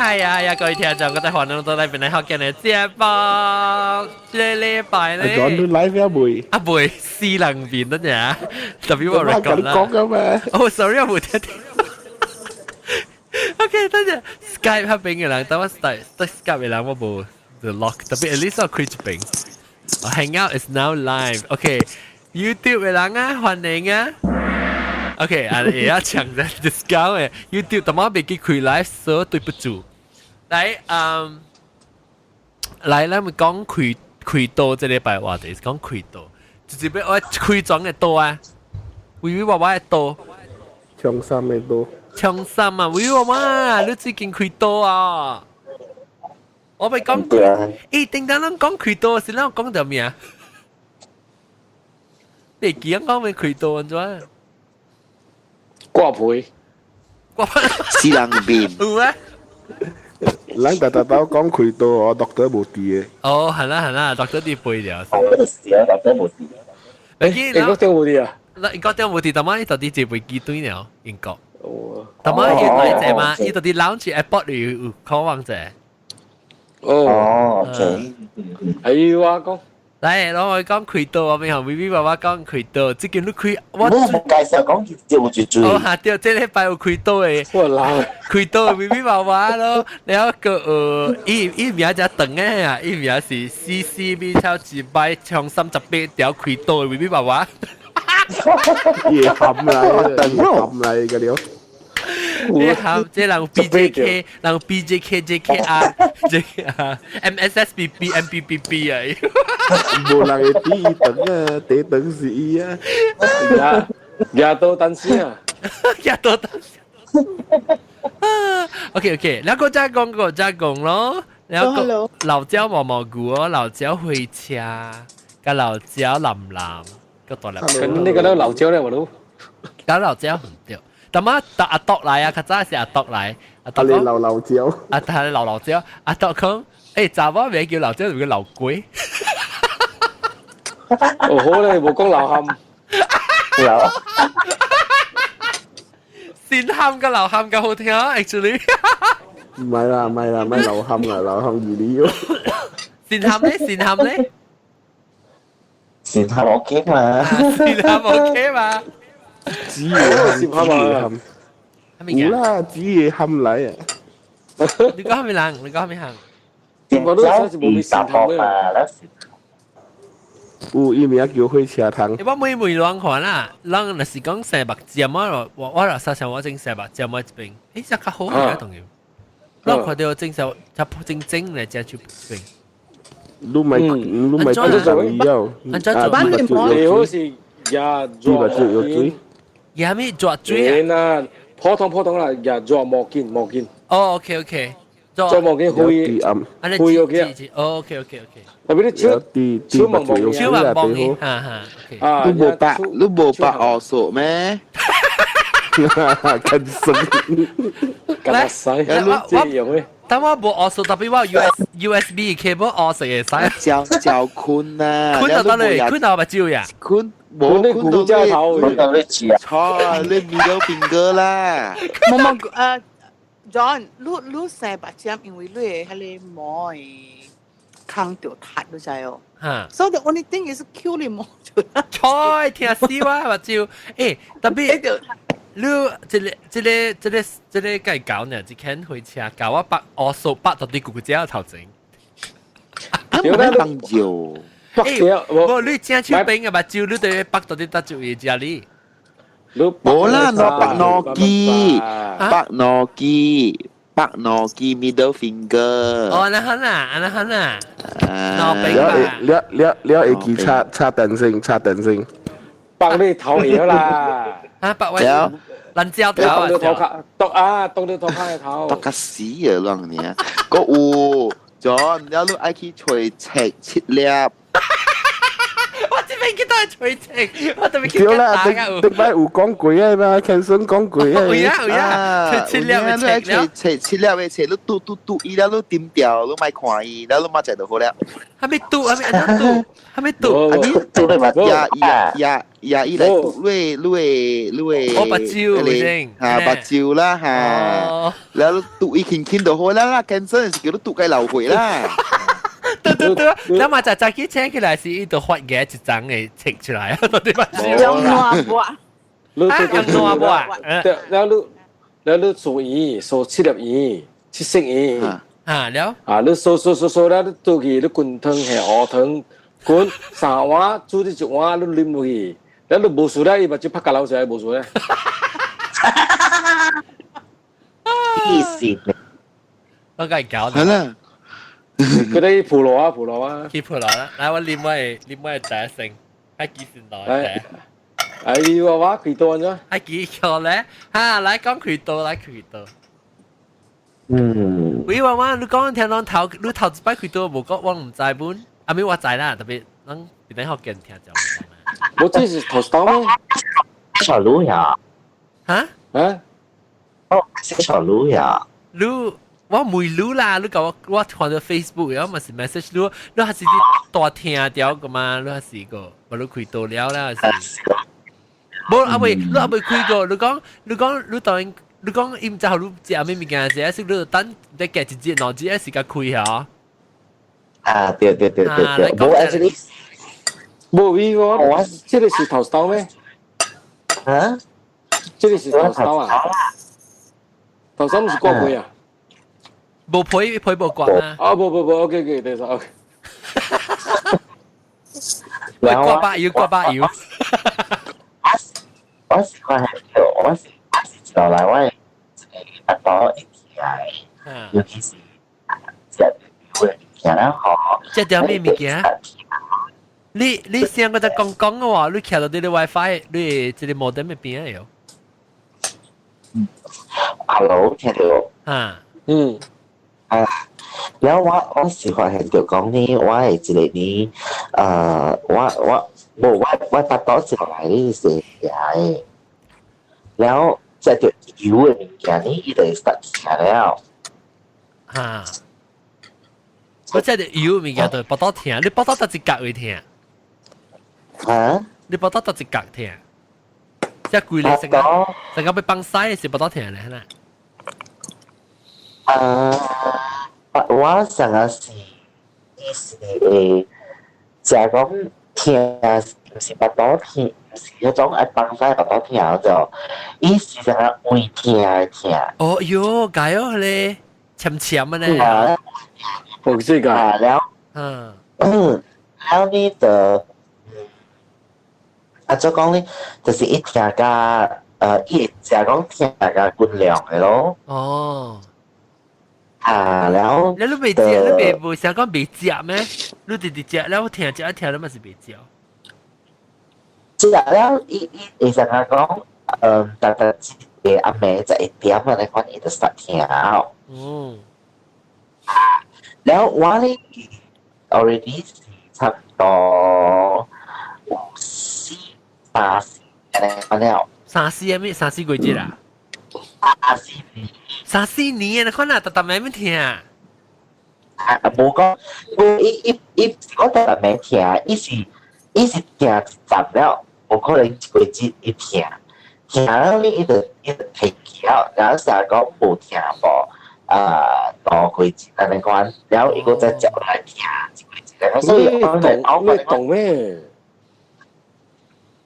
係啊，呀，各位聽眾，我哋歡迎到來邊來學見嘅節目，這個禮拜咧，講到 live 一未？啊未，私人面得呀，特別我 record 啦。講嘅咩？哦，sorry，我冇聽到。OK，等陣 Skype 嗰邊嘅人，等我 Skype Skype 嘅人我冇 the lock，特別 at least 我開一邊。Hangout is now live。OK，YouTube 嘅人啊，歡迎啊。OK，啊，而家搶嘅 discount 嘅 YouTube，但我未記開 live，所以對不住。來，來，咱們講開開刀這禮拜話題是講開刀，就是欲愛開裝的刀啊，微微娃娃的刀，長衫的刀，長衫啊，微微娃娃，你最近開刀啊？我咪講，欸，叮當咱講開刀時，咱講到咩啊？你記得講咩開刀按怎？掛皮，掛皮，死人面。有啊。咱逐逐兜講開刀，我 doctor 無佇的。哦，係啦係啦，doctor 佇背了。是啊，doctor 無佇。欸，英國中無佇啊？嗱，英國中無佇，但係伊到底坐飛機對了，英國。但係伊來者嘛，伊到底 lounge airport 裡有可望者。哦，OK。哎，我講。來，我講開刀，我咪同微微爸爸講開刀。最近你開，我冇介紹講就就最。哦，哈對，這禮拜有開刀的。我老。開刀的微微爸爸咯，然後個伊伊名只長的啊，伊名是 CCB 超一擺長38條開刀的微微爸爸。伊含來，伊含來個了。你含這人 BJK，人 BJK JKR JKR MSSBB MBBB 啊！無人會比伊長啊，第長是伊啊。也都單身啊，也都單身。OK OK，然後再講個再講咯，然後老椒毛毛菇哦，老椒火車，佮老椒藍藍，個大粒。咁呢個都老椒咧，我都。搞老椒唔對。但媽阿篤來啊，較早是阿篤來，阿篤講老老椒，阿係老老椒，阿篤講，欸，查某名叫老椒，就叫老鬼。哦，好咧，無講流汗。流。先喊個流汗較好聽啊，actually。唔係啦，唔係啦，唔係流汗啦，流汗而了。先喊咧，先喊咧。先喊 OK 嘛？先喊 OK 嘛？子夜含，子夜含，有啦，子夜含來啊！你講咩人？你講咩行？我都真是冇咩善含嘛。有伊名叫火車頭。我每每亂看啦，人若是講生目尖啊，我我若實上我整生目尖啊這邊，欸，這較好啊，當然。我看到整手，他正正來食手邊。你咪你咪做生意哦。安怎做？你好是也做水。也咩抓水啊？普通普通啦，也抓毛巾毛巾。哦，OK OK，做毛巾灰灰 OK。哦，OK OK OK。特別你手手毛毛，手毛毛，哈哈。啊，你無白你無白惡數咩？更生，更使，我但我無惡數，特別我 USB cable 惡食會使。焦焦困啊！困到得你，困到目睭呀？困。無困到你頭，困到你舌。錯，你 middle finger 啦。冇冇誒，John，你你生目睭，因為你的彼個毛的空著塌你知哦。So the only thing is 抾你毛出來。錯，聽死我目睭。欸，特別你這個這個這個這個該搞呢？一間火車搞我北烏數北到底幾隻頭前。你唔當尿。欸，無你正手邊嘅目睭，你對北到底得就會食你。無啦，攞白諾基，白諾基，白諾基 middle finger。哦，那好啦，那好啦。攞邊吧。你你你會記插插電線，插電線。白你頭了啦。啊，白位。爛焦頭啊！當到頭殼，篤啊，當到頭殼嘅頭。篤個死啊，啷你啊！個有，John，你愛去揣七七粒。我這邊記得揣。吹清，我特別對啦，頂頂擺有講過啊嘛，Canson 講過啊。有啊有啊，切粒嘅切了，切切粒嘅切，你嘟嘟嘟，伊了你點掉，你莫看伊，了你馬食就好了。還沒嘟，還沒按怎嘟，還沒嘟，還沒嘟你嘛？呀呀呀呀！伊來嘟你你你我目睭先，嚇目睭啦嚇，了你嘟伊輕輕就好啦啦，Canson 是叫你嘟個流血啦。對對對，你嘛就早起醒起來是伊就發芽一層嘅切出來，到底目睭。用爛布，啊，用爛布啊！對，了你了你做魚，做七粒魚，七色魚。啊了。啊，你掃掃掃掃了，你倒去，你滾湯下烏湯，滾三碗煮你一碗，你啉落去，了你無事了，伊目睭拍甲流出來，無事咧。黐線！我梗係搞。好啦。佢哋葡羅啊，葡羅啊，去葡羅啦！來，我啉我的茶先，還幾時來？哎，你話我開刀咗？還幾個咧？哈，來講開刀，來開刀。嗯。喂，我我你講聽講頭，你頭一擺開刀無講，我毋知本，阿咪我知啦，特別咱佇咧福建聽就毋知嘛。我這是頭刀咩？小路呀？哈？啊？哦，小路呀？你。我問你啦，你甲我我看到 Facebook，我嘛是 message 你，你還是佇大聽著個嘛？你還是個，無你開刀了啦，是？無阿未，你阿未開過，你講你講你當你講伊毋知予你食啥物件時，還是你等得隔一日兩日時間開下？啊，對對對對對，無 actually，無伊我，我這個是頭刀咩？啊？這個是頭刀啊？頭刀毋是掛皮啊？無皮皮無刮啊！啊，無無無，OK OK，對咗 OK。喂，刮把油，刮把油。我是看我是我是落來我阿婆會起來，尤其是食油的物件啦吼。食條咩物件？你你先個在講講嘅話，你徛到你的 WiFi，你這個 modem 嘅邊啊？ Hello，聽到？啊，嗯。啊，然後我我是發現著講呢，我會一個呢，我我無我我腹肚一落來呢是疼的，然後食著油的物件呢，伊就會 start 疼了。哈，我食著油的物件就腹肚疼，你腹肚佗一角會疼？哈？你腹肚佗一角疼？即係規個成個成個欲放屎是腹肚疼咧，啦。啊，我上個是伊是會食講疼，毋是腹肚疼，毋是彼種愛放屎腹肚疼就，伊是啥胃疼的疼。哦喲，解哦咧，澀澀的呢。啊，我這個啊，了，嗯，了你就，啊，怎講呢？就是伊疼甲，伊會食講疼甲骨量的咯。哦。啊，然後你都未食，你未無想講未食咩？你直直食，了聽食一聽，你嘛是未食。食了，伊伊會成日講，嗯，逐逐一個暗暝11點啊，你看伊就實聽。嗯。然後我呢，already 是差不多有四三四按呢了。三四啥物？三四幾節啊？三四年。三四年啊！你看啊，逐逐暝欲疼。啊，無講，無伊伊伊我逐逐暝疼，伊是伊是疼一陣了，無可能一個節伊疼，疼了呢，伊就伊就停起了，然後成日講無疼無，啊，兩幾節按呢款，然後伊閣再接來疼一幾節，所以我懂你懂咩？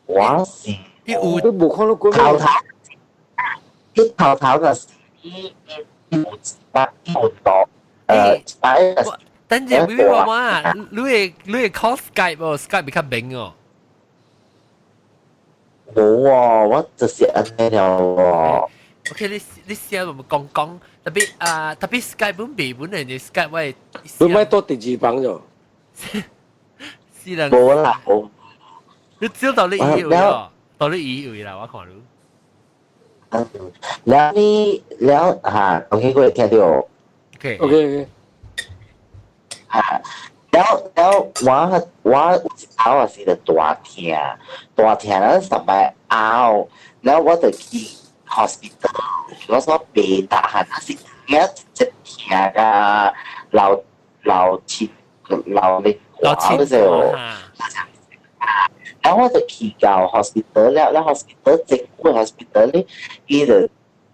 我是你有你無看到過頭頭，伊頭頭就是伊伊伊有一百伊有度，一擺就是。等陣，微微我我，你會你會 call Skype 哦，Skype 比較明哦。無喎，我就是按呢了喎。 OK，你你試下我們講講，特別啊，特別 Skype 本未本嚟，你 Skype 我你咪多第二房咗。是啦。無啦，無。你知道你以為哦，到你以為啦，我看你。嗯，了你了嚇，OK，我會聽到。 OK OK OK。嚇，了我有一頭也是就大疼，大疼了上擺拗，了我就去 hospital，我說袂得閒，是驚一疼甲流流清流力老清嗰隻。然後我就去到 hospital 了，了 hospital 政府 hospital 咧，伊就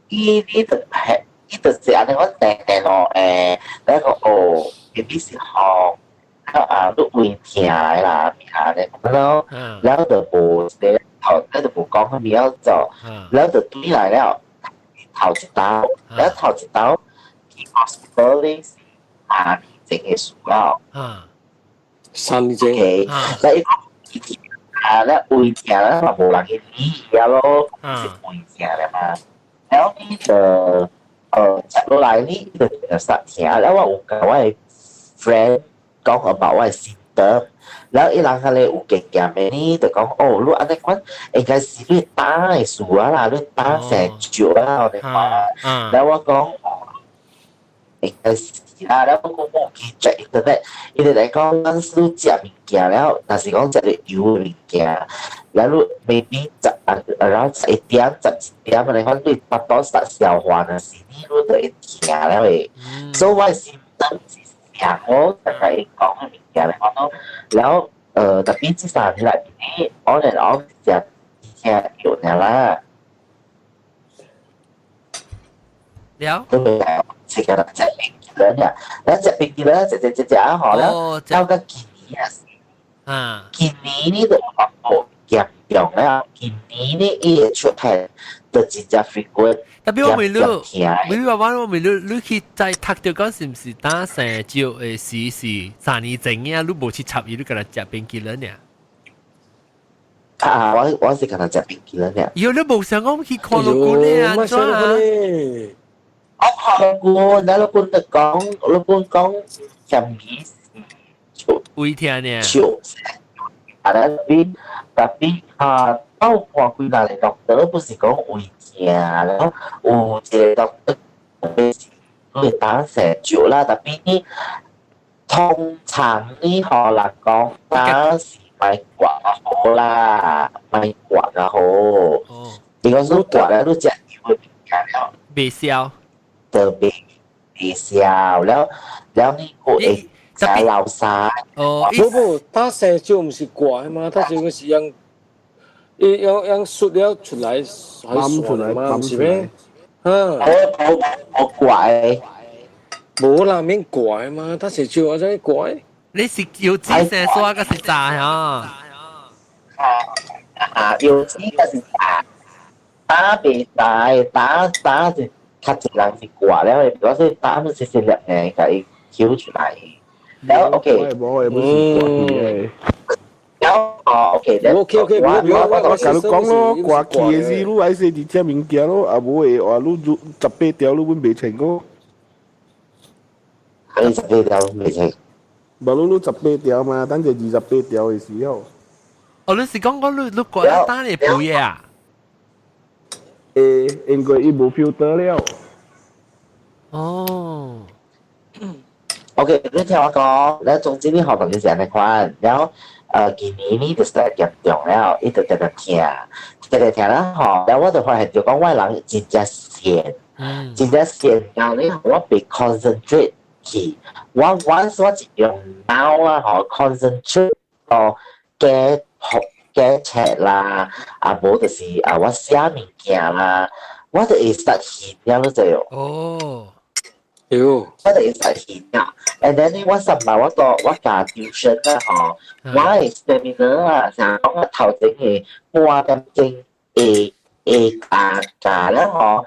伊伊就係伊就是按呢我訂訂咯，那個哦，maybe 是吼，啊，你胃疼的啦，物件咧，然後然後就無一個頭，了就無講啥物了就，了就對來了，頭一刀，了頭一刀去 hospital 咧是3年前的事了。3年前。 OK，那伊講啊，咧胃疼咧嘛無人去理伊啊咯，是胃疼咧嘛。然後呢就接落來呢就實疼，了我有共我的 friend 講 about 我的 symptom，然後伊人較咧有經驗的呢，就講哦，你按呢款應該是你膽的事啊啦，你膽生石啊，我哋講。然後我講哦，應該是啦，然後我講去 check internet，伊就來講咱是食物件了，若是講食著油的物件，然後你 maybe 十啊，然後11點11點來講，你腹肚實消化的時，你就會疼了的。所以我的 symptom 是像我大概講的物件來講咯，然後特別這3年內面，on and off 食聽藥爾啦。了。都未來食個食冰淇淋呀，咱食冰淇淋食食食食啊吼，了到個今年啊，今年呢就無嚴重了，今年呢伊會出現就真正 frequent。特別我問你，問你話我問你，你去在讀到講是毋是膽生石的時是3年前啊？你無去插伊，你干焦食冰淇淋爾？啊，我是干焦食冰淇淋爾。喲，你無想講去看老君咧啊？怎啊？我看過，那老君就講，老君講嫌伊是胃疼呢？笑，啊，特別特別啊，到看幾若個 doctor 不是講胃疼，然後有一個 doctor 是會膽生石啦，特別呢，通常呢，予人講膽是莫割較好啦，莫割較好。你講說割了，你食油的物件了，袂消。就袂消了，了你個會食流沙。哦，不不，膽生石毋是割的嘛，膽生石是用，伊用用術了出來，泵出來，嘛，毋是咩？啊，我我割的，無啦，免割的嘛，膽生石我怎割的？你是腰子生刷個是炸嚇？啊，腰子個是炸，膽袂大，膽膽是。較濟人是割了的，我說膽細細粒嘅，共伊抽出來。了 OK，無的，不是割去的。了哦 OK， OK OK，我我我共你講咯，割去的時你愛洗佇食物件咯，啊無的話你18條你阮袂穿過。你十八條袂穿。無你你十八條嘛，等下28條的時候。哦，你是講講你你割了膽會肥的啊？會，因為伊無 filter 了。哦。 OK，你聽我講，咧總之你學堂就是按呢款，然後今年呢就是嚴重了，伊就定定疼，定定疼啦吼，然後我就發現就講我人真正閒，真正閒到呢，我袂 concentrate 去，我 once 我一用腦啊吼 concentrate 到加學加冊啦，啊無就是啊我寫物件啦，我就會失去了你知無？哦。喲，我就會失去了。And then 呢，我上擺我到我教 tuition 啦吼，我的 seminar 啊，像講我頭前的半點鐘會會教教了吼，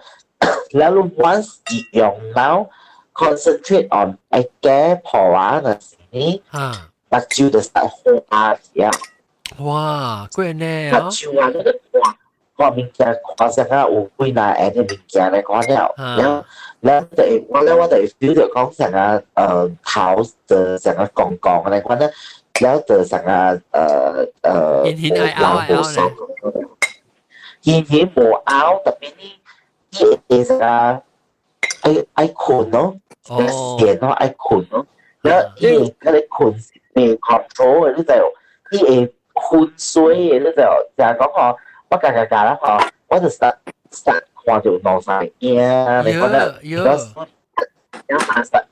了你 once 一用腦 concentrate on 愛加破啊，那時呢，目睭就實花去啊。哇，過呢目睭啊，你就看看物件，看啥個有幾若下的物件來看了，了了就會我咧我就會 feel 到講啥個頭就啥個光光來看咧，了就啥個人無爽，顯顯無拗，特別呢，伊會啥個愛愛睏咯，閒咯愛睏咯，了伊會甲你睏。未 control 嘅，你就伊會昏睡嘅，你就就係講嗬，我夾夾夾啦嗬，我就實實看到兩三個影，你覺得？有馬實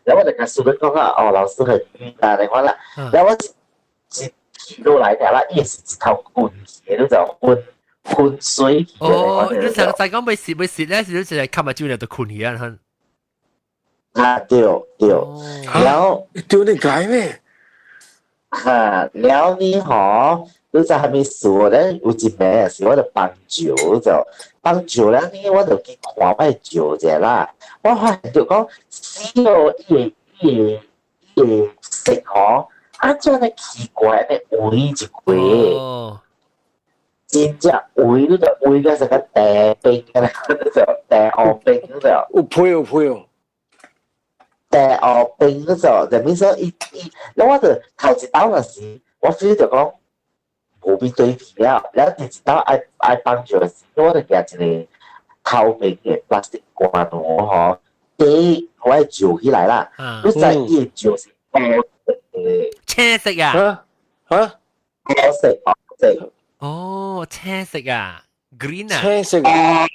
然後我就甲師傅講啊，哦，老師很暈啊，你看啦，然後我一起落來啦，伊是一頭滾去，你就昏昏睡去。哦，你成日就講未蝕未蝕咧，是你淨係吸埋焦就困起啊，啊，對對，然後對你解咩？哈，然後你嗬，你在還沒說咧，有一暝是我就放尿就放尿了呢，我就去看我的尿者啦。我發現就講死哦，伊個色嗬，啊，這樣奇怪，呢黃一個，真正黃，你就黃個成個茶冰啊，就茶烏冰就有配有配哦。茶烏冰嗰就，就變說伊伊，然後我就頭一道嗰時，我 feel 就講無變對皮了，然後第一道愛愛放尿時，我就舉一個透明的 plastic 罐吼，底我會尿起來啦，你知伊的尿是烏色的，青色啊？嚇？烏色烏色。哦，青色啊，green 啊，青色啊。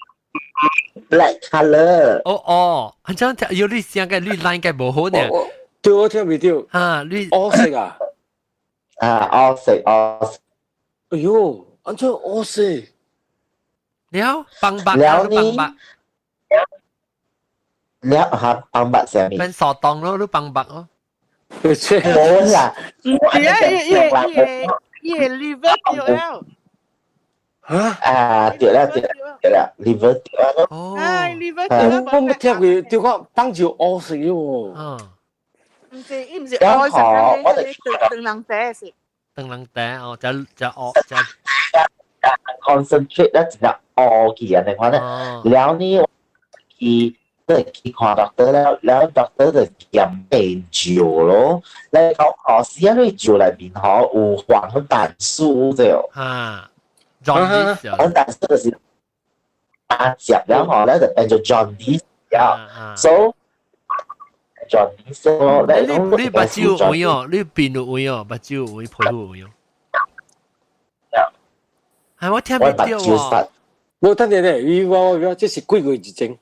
Black color。哦哦，咁樣有你聲嘅，你 line 嘅無好呢？對，我聽未到。嚇，你烏色啊？啊，烏色烏色。哎喲，按怎烏色？了，放白了呢？了嚇，放白啥物？變傻當咯，你放白咯。冇啦。唔是啊，伊伊伊伊 liver 掉了。嚇？啊，對啦對啦對啦，liver 掉咯。哦。唉，liver 掉啦。我冇聽過，對講放就烏色喲。嗯。唔是，伊唔是烏色，我哋長人茶是。長人茶哦，就就烏就。 concentrate 咧，真正烏去啊！你看咧，了呢，去即係去看 doctor 了，了 doctor 就檢病尿咯。你講哦，是啊，你尿內面吼有黃疸素啫。啊，jaundice 黃疸素就是打接了吼，咧就變做 jaundice 了。So jaundice 咯，你你目睭有位哦，你邊有位哦，目睭有位，皮膚有位哦。係我聽唔到喎。無等陣咧，伊我我這是幾個月之前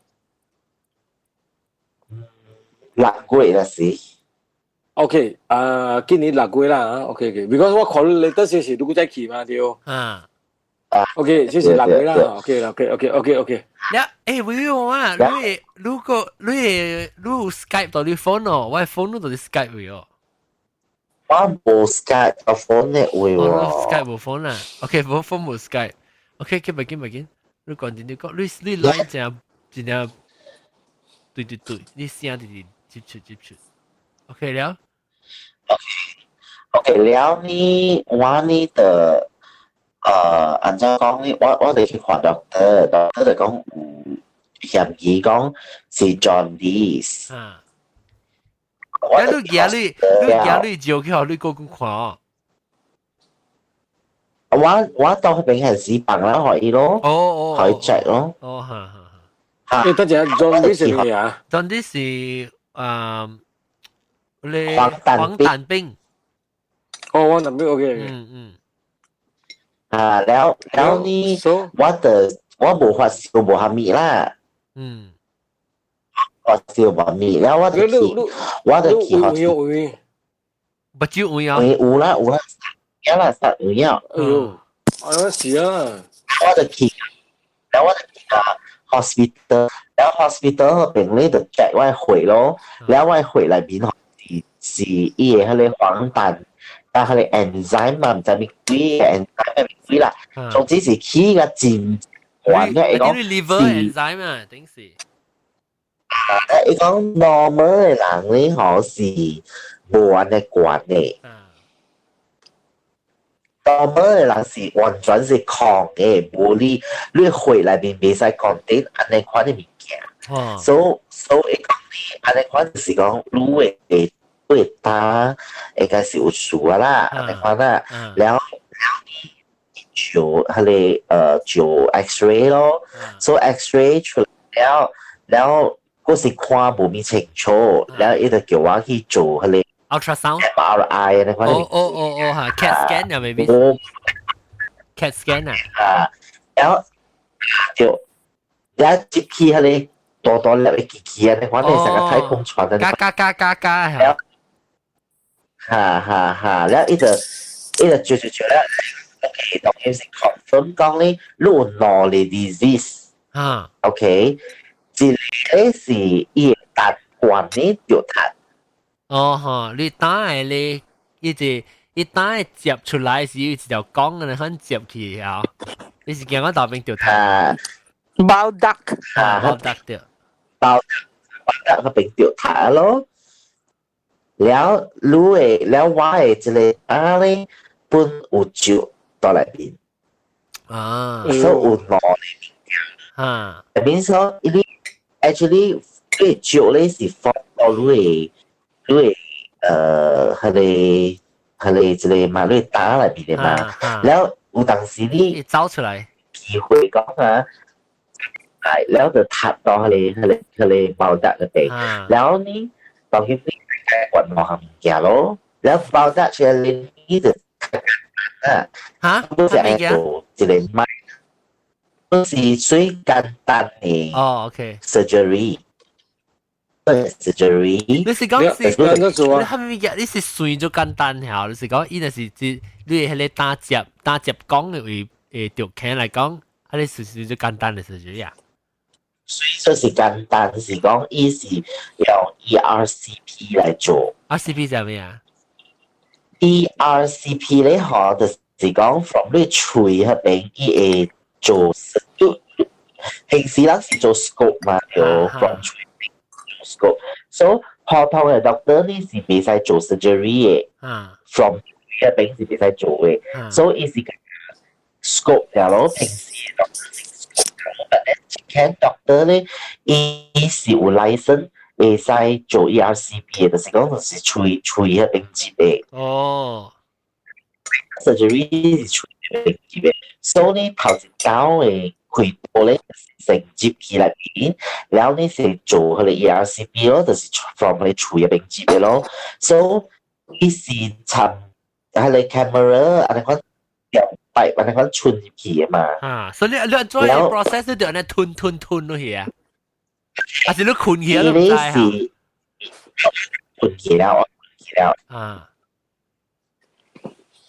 ？6個月啦是。 OK，啊，今年六月啦啊，OK OK，because 我看你當時是如果再去嘛對。啊。 OK，這是六月啦，OK OK OK OK OK。呀，誒，喂我啊，你如果你你有 Skype 到你 phone 哦，我 phone 都是 Skype 位哦。我無 Skype 個 phone 嘅位喎。 Skype 無 phone 啦，OK，無 phone 無 Skype。OK，緊咪緊咪緊，你講真你講，你你 line 真真正，對對對，你聲直直接觸接觸。OK 了。 OK 了呢，我呢的。按怎講呢？我我哋去看 doctor，doctor 就講有嫌疑講是 jaundice。啊。你驚你你驚你照去予你個個看哦。我我到嗰邊係是放啦，可以咯。哦哦。可以 check 咯。哦，哈哈哈。誒，等陣 jaundice 是咩啊？jaundice 是你黃黃疸病。哦，黃疸病，OK。嗯嗯。啊，了了呢，我就我無發燒無蝦米啦。發燒無物，了我就去，我就去學。有有目睭有啊？有啦有啦，有啦實有了。哎呦，哎是啊。我就去，了我就去個 hospital，了 hospital 嗰邊咧就 check 我血咯，了我血內面是是伊個彼個黃疸。但係 enzyme 嘛，毋知咩鬼 enzyme 咩鬼啦，總之是起個真懸嘅，伊講 liver enzyme 啊，頂是。伊講 normal 嘅人咧，吼是無按呢懸嘅。normal 嘅人是完全是空嘅，無你你血內面袂使 contain 按呢款嘅物件。所以伊講你按呢款就是講你會會打應該是有事啊啦，按呢款啦，然後做彼個做 X-ray 咯，做 X-ray 出來了，然後閣是看無咪清楚，然後伊就叫我去做彼個 ultrasound MRI 你看。哦哦哦哦嚇，CAT scan 啊，maybe CAT scan 啊。啊，然後就一接起彼個大大粒的機器啊，你看你成個太空船啊。加加加加加係。哈哈哈，然後伊就伊就做做做咧，OK，當然是 confirm 講咧，你有兩個 disease，啊，OK，一個是伊的膽管咧著窒。哦吼，你膽的咧，伊一伊膽的接出來是有一條管嘅，款接去啊，你是驚講大邊著窒？啊 Bile duct，啊 bile duct 對。 Bile duct 嗰邊著窒咯。了你的了我的這个膽咧，本有石佇內面。啊，所以有兩個。啊，變說伊 actually 你石咧是放到你的彼個這个嘛，你膽內面的嘛。了有當時你走出來，機會講啊，係了就窒到彼個 bile duct 嗰邊，了呢，當然你管兩項物件咯，了 bile duct 出來你就啊，嚇，不是愛做一個麥，不是最簡單的。哦，OK。 Surgery。surgery。你是講是，你你係咪物你是算咗簡單嚇？你是講伊若是指你彼個膽汁膽汁管的位誒條坑來講，啊你是算咗簡單的 surgery 啊？算是簡單，是講伊是用 ERCP 來做。 RCP 係咩啊？ ERCP 咧，嗬，就是講 from 你喙彼邊，伊會做，平時咱是做 scope 嘛，對，from 喙邊做 scope。So 普通的 doctor 呢是袂使做 surgery 的，from 彼邊是袂使做的，所以伊是 scope 了咯。平時 doctor 是 scope，but then 這 doctor 咧，伊是有 license 會使做 ERCP 的，就是講就是喙喙彼邊接的。哦，surgery 是喙彼邊接的，所以呢頭一刀的開刀咧成接起來邊，然後呢是做彼个 ERCP 咯，就是 from 彼喙彼邊接的咯。所以伊是參彼个 camera 按呢款條擺按呢款穿入去的嘛。啊，所以你你做 process 就按呢吞吞吞落去啊？還是你睏起來都毋知啊？睏起了，睏起了。啊！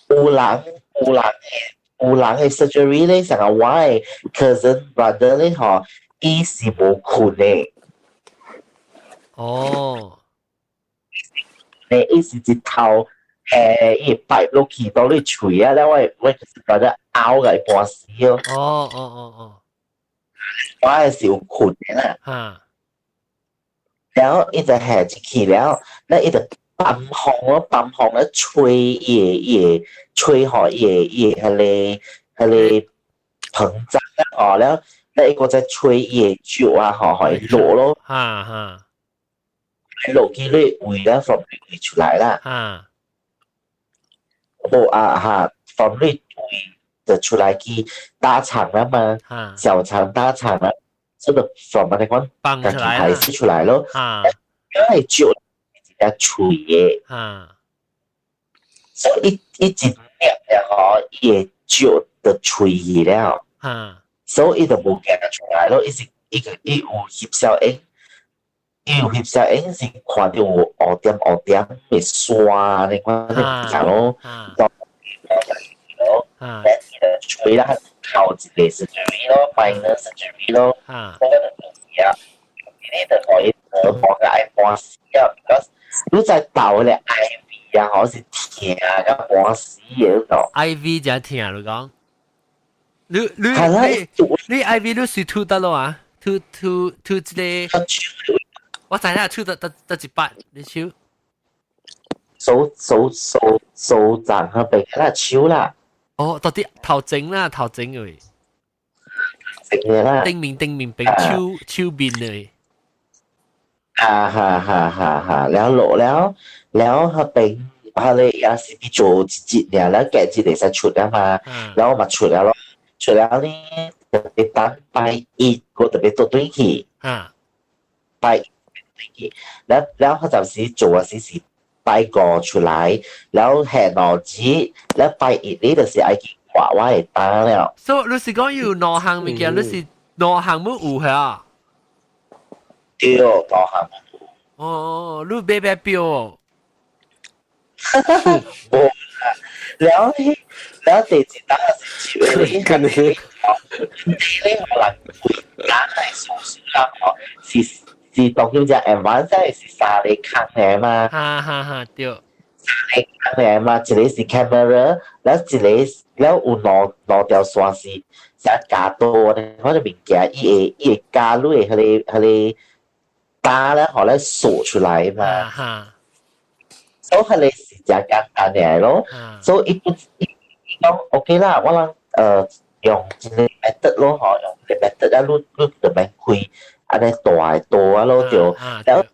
有人有人的 surgery 咧，像我的 cousin brother 咧，吼，伊是無睏的。哦。咧，伊是一頭伊擺落去到你喙啊，了我 cousin brother 拗共伊半死哦。哦哦哦哦。我的是有睏的啦。然後伊就下入去了，那伊就泵風咯，泵風咧吹伊伊吹予伊伊彼個膨脹哦，了，那伊閣再吹伊的石啊，吼，予伊落咯。哈哈。落去你胃了，from 胃出來啦。無啊哈，from 你胃就出來去大腸啦嘛，小腸大腸啦。這個 from 按呢款放出來排泄出來咯，因為石一個喙的，所以伊一粒了吼，伊的石就喙去了，所以伊就無行出來咯，伊是伊個伊有翕小影，伊有翕小影是看著有烏點烏點的沙呢款物件咯，咯，但伊就吹啦，頭一個 surgery 咯，minor surgery 咯，嗰個東西啊，你就可以折磨個愛半死啊，because 你在鬥咧 IV 啊，好是疼啊，半死的嗰 IV 真疼，你講，你你你你 IV 你是吐得咯啊？吐吐吐這個，我知影吐得得得一擺，你手手手手手掌彼邊啦，手啦。哦，到底頭前啦，頭前嘅。前嘅啦。頂面頂面邊手手面嘅。啊哈哈哈哈！了落了了，彼邊彼个也是比做一節爾，了隔一會使出了嘛，然後嘛出了咯，出了呢特別等拜一，我特別倒轉去，拜一轉去，了了彼陣時做啊時是拜五出來，了下兩日，了拜一呢就是愛去掛我的膽了。所以你是講有兩項物件，你是兩項冇有係啊？對，兩項。哦，你買買表哦？無啦，了了第一當是笑的，近你你咧可能會揀係數數啦，吼，是當叫做 advance 是三個空的嘛。哈哈哈，對。三個空的嘛，一個是 camera，了一個了有兩條線是啥加多的，反正物件，伊會加落彼個膽咧，予咧掃出來嘛。所以彼個是誠簡單的咯。所以伊不伊講 OK 啦，我人用一個 method 咯，吼，用一個 method 啊，你就免開按呢大的刀啊咯，就了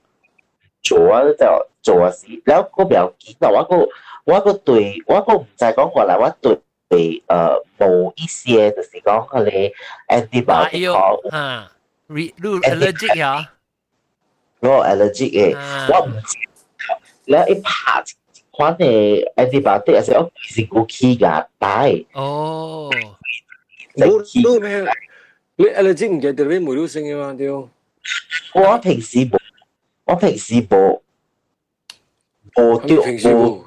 做啊就做啊時，了閣不要緊啦，我閣對我閣毋知講原來我對某一些就是講彼個 antibiotic 吼，哈，你 allergic 呀？我 allergic 的，我毋知。了伊拍一款的 antibiotic，還是我規身軀起芽帶。哦，冇你咩？你 allergic 唔記得你梅魯性嘅嘛？對。我平時無，我平時無，無對無。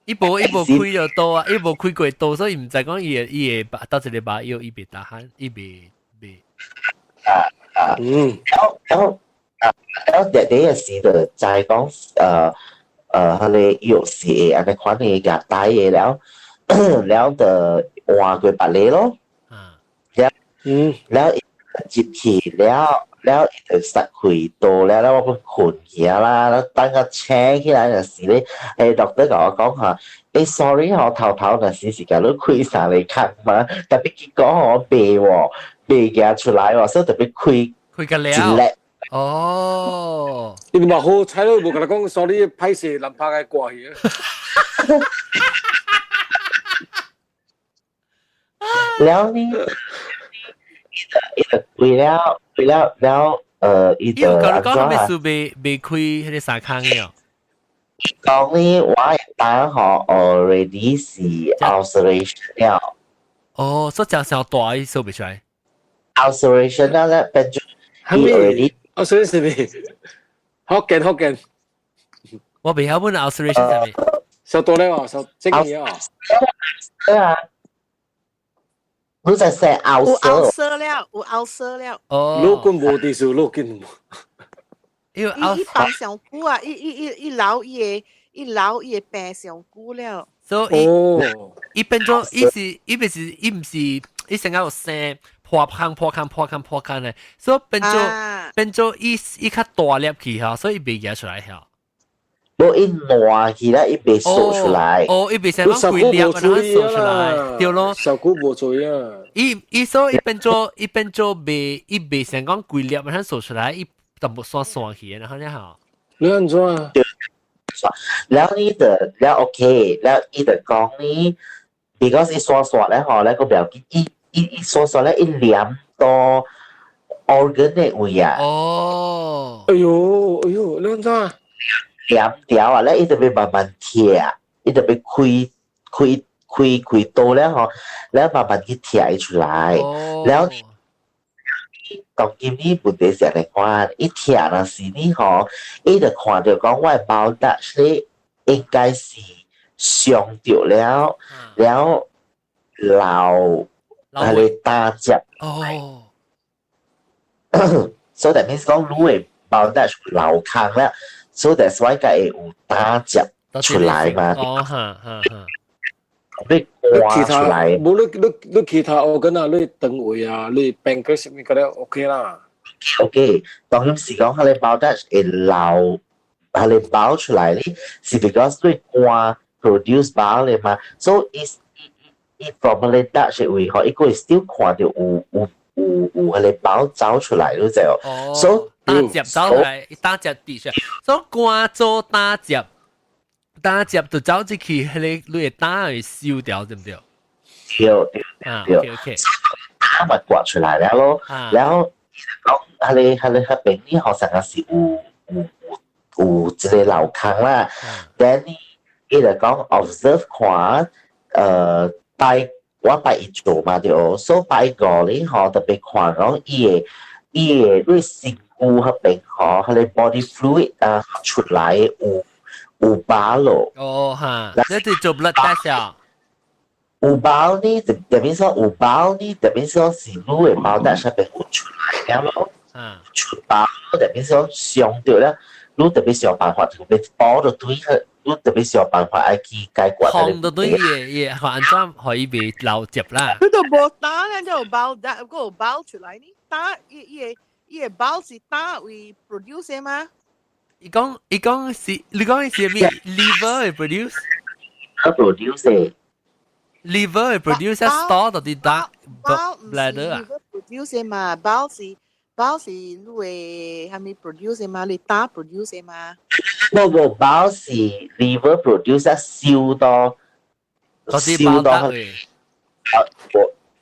伊無開著刀啊，伊無開過刀，所以毋知講伊會到一個把藥伊袂打鼾，伊袂袂。啊啊，然後啊，然後第第個時就知講彼個藥是會按呢款的芽帶的了，了就換過別個咯。了，了入去了，了伊就實開刀了，了我閣睏去啊啦，了等我醒起來若時咧，doctor 共我講吼，sorry 吼，頭頭若時是共你開三个空嘛，特別結果吼袂喎，袂行出來喎，所以特別開開個了。一粒。哦，你嘛好彩咯，無共你講 sorry，歹勢難拍個掛去啊。了呢，伊就開了，開了了，伊就伊有共你講啥物事袂開彼個三空的哦？講呢，我的膽吼 already 是 ulceration 了。哦，所以誠傷大伊掃袂出來。 ulceration 了咧，變做伊 already ulceration 是咩？福建福建。我袂曉問 ulceration 啥物。小多咧哦，小這個嘢哦。對啊。你在說有 ulcer 了，有 ulcer 了。哦。老君無地數，老君無。因為伊伊放上久啊，伊老伊會伊老伊會病上久了。所以伊變做伊是伊毋是伊毋是伊成個有生破空破空破空破空的，所以變做伊較大粒去吼，所以伊袂夾出來吼。無伊爛去啦，伊袂掃出來。哦，伊袂使講規粒，然後掃出來，對咯。小姑無做啊。伊所以伊變做袂，伊袂成講規粒，然後掃出來，伊淡薄散散去，然後呢吼。你按怎啊？了你就了 OK，了伊就講呢，because 伊散散咧吼，咧個不要緊，伊散散咧，伊黏到 organ 的位啊。哦。哎喲，哎喲，你按怎啊？黏掉啊！咧伊就欲慢慢拆，伊就欲開開開開刀了吼，了慢慢去拆出來。了當今呢問題是按呢款，伊拆若是你吼，伊就看著講我的 bile duct 咧應該是傷著了，了流彼個膽汁。哦。所以 that means 講你的 bile duct 流空了。So that's why 才會有膽汁出來嘛。哦，哈哈哈。你刮出來。無你其他organ啊，你腸胃啊，你 pancreas 物個咧 OK 啦。 OK，當然是講彼個 bile duct 會流，彼個 bile 出來咧，是 because 你肝 produce bile 的嘛。So is 伊 from 彼個 duct 的位吼，伊閣會 still 看著有彼個 bile 走出來，你知無？哦。 So 膽汁走出來，膽汁滴出來，所以肝做膽汁，膽汁就走進去，彼個你的膽會燒掉，對毋對？對對對。 OK。膽咪刮出來了咯，然後講彼個彼個彼邊你好像是有有一個漏空啦。Then 伊就講 observe 看，拜我拜一做嘛對，所以拜五咧吼特別看講伊的你身軀彼邊吼，彼個 body fluid 啊出來有 bile 咯。哦哈，你係做 blood test 啊？有 bile 呢，就代表說有 bile 呢，代表說是你的 bile duct 上邊有出來了咯。出 bile 代表說傷著了，你特別想辦法特別補就對去，你特別想辦法愛去解決。空到對嘢嘢，按怎可以被漏接啦？佢都無膽咧，就有 bile 嗰個 bile 出來呢？膽伊個 bile 是膽位 produce 的嗎？伊講是，你講是咩？liver produce？ produce。 liver produce store 到啲膽 bladder 啊？produce 嘛，bile 是你會係咪 produce 嘛？你膽 produce 嘛？無無 bile 是 liver produce 燒到燒到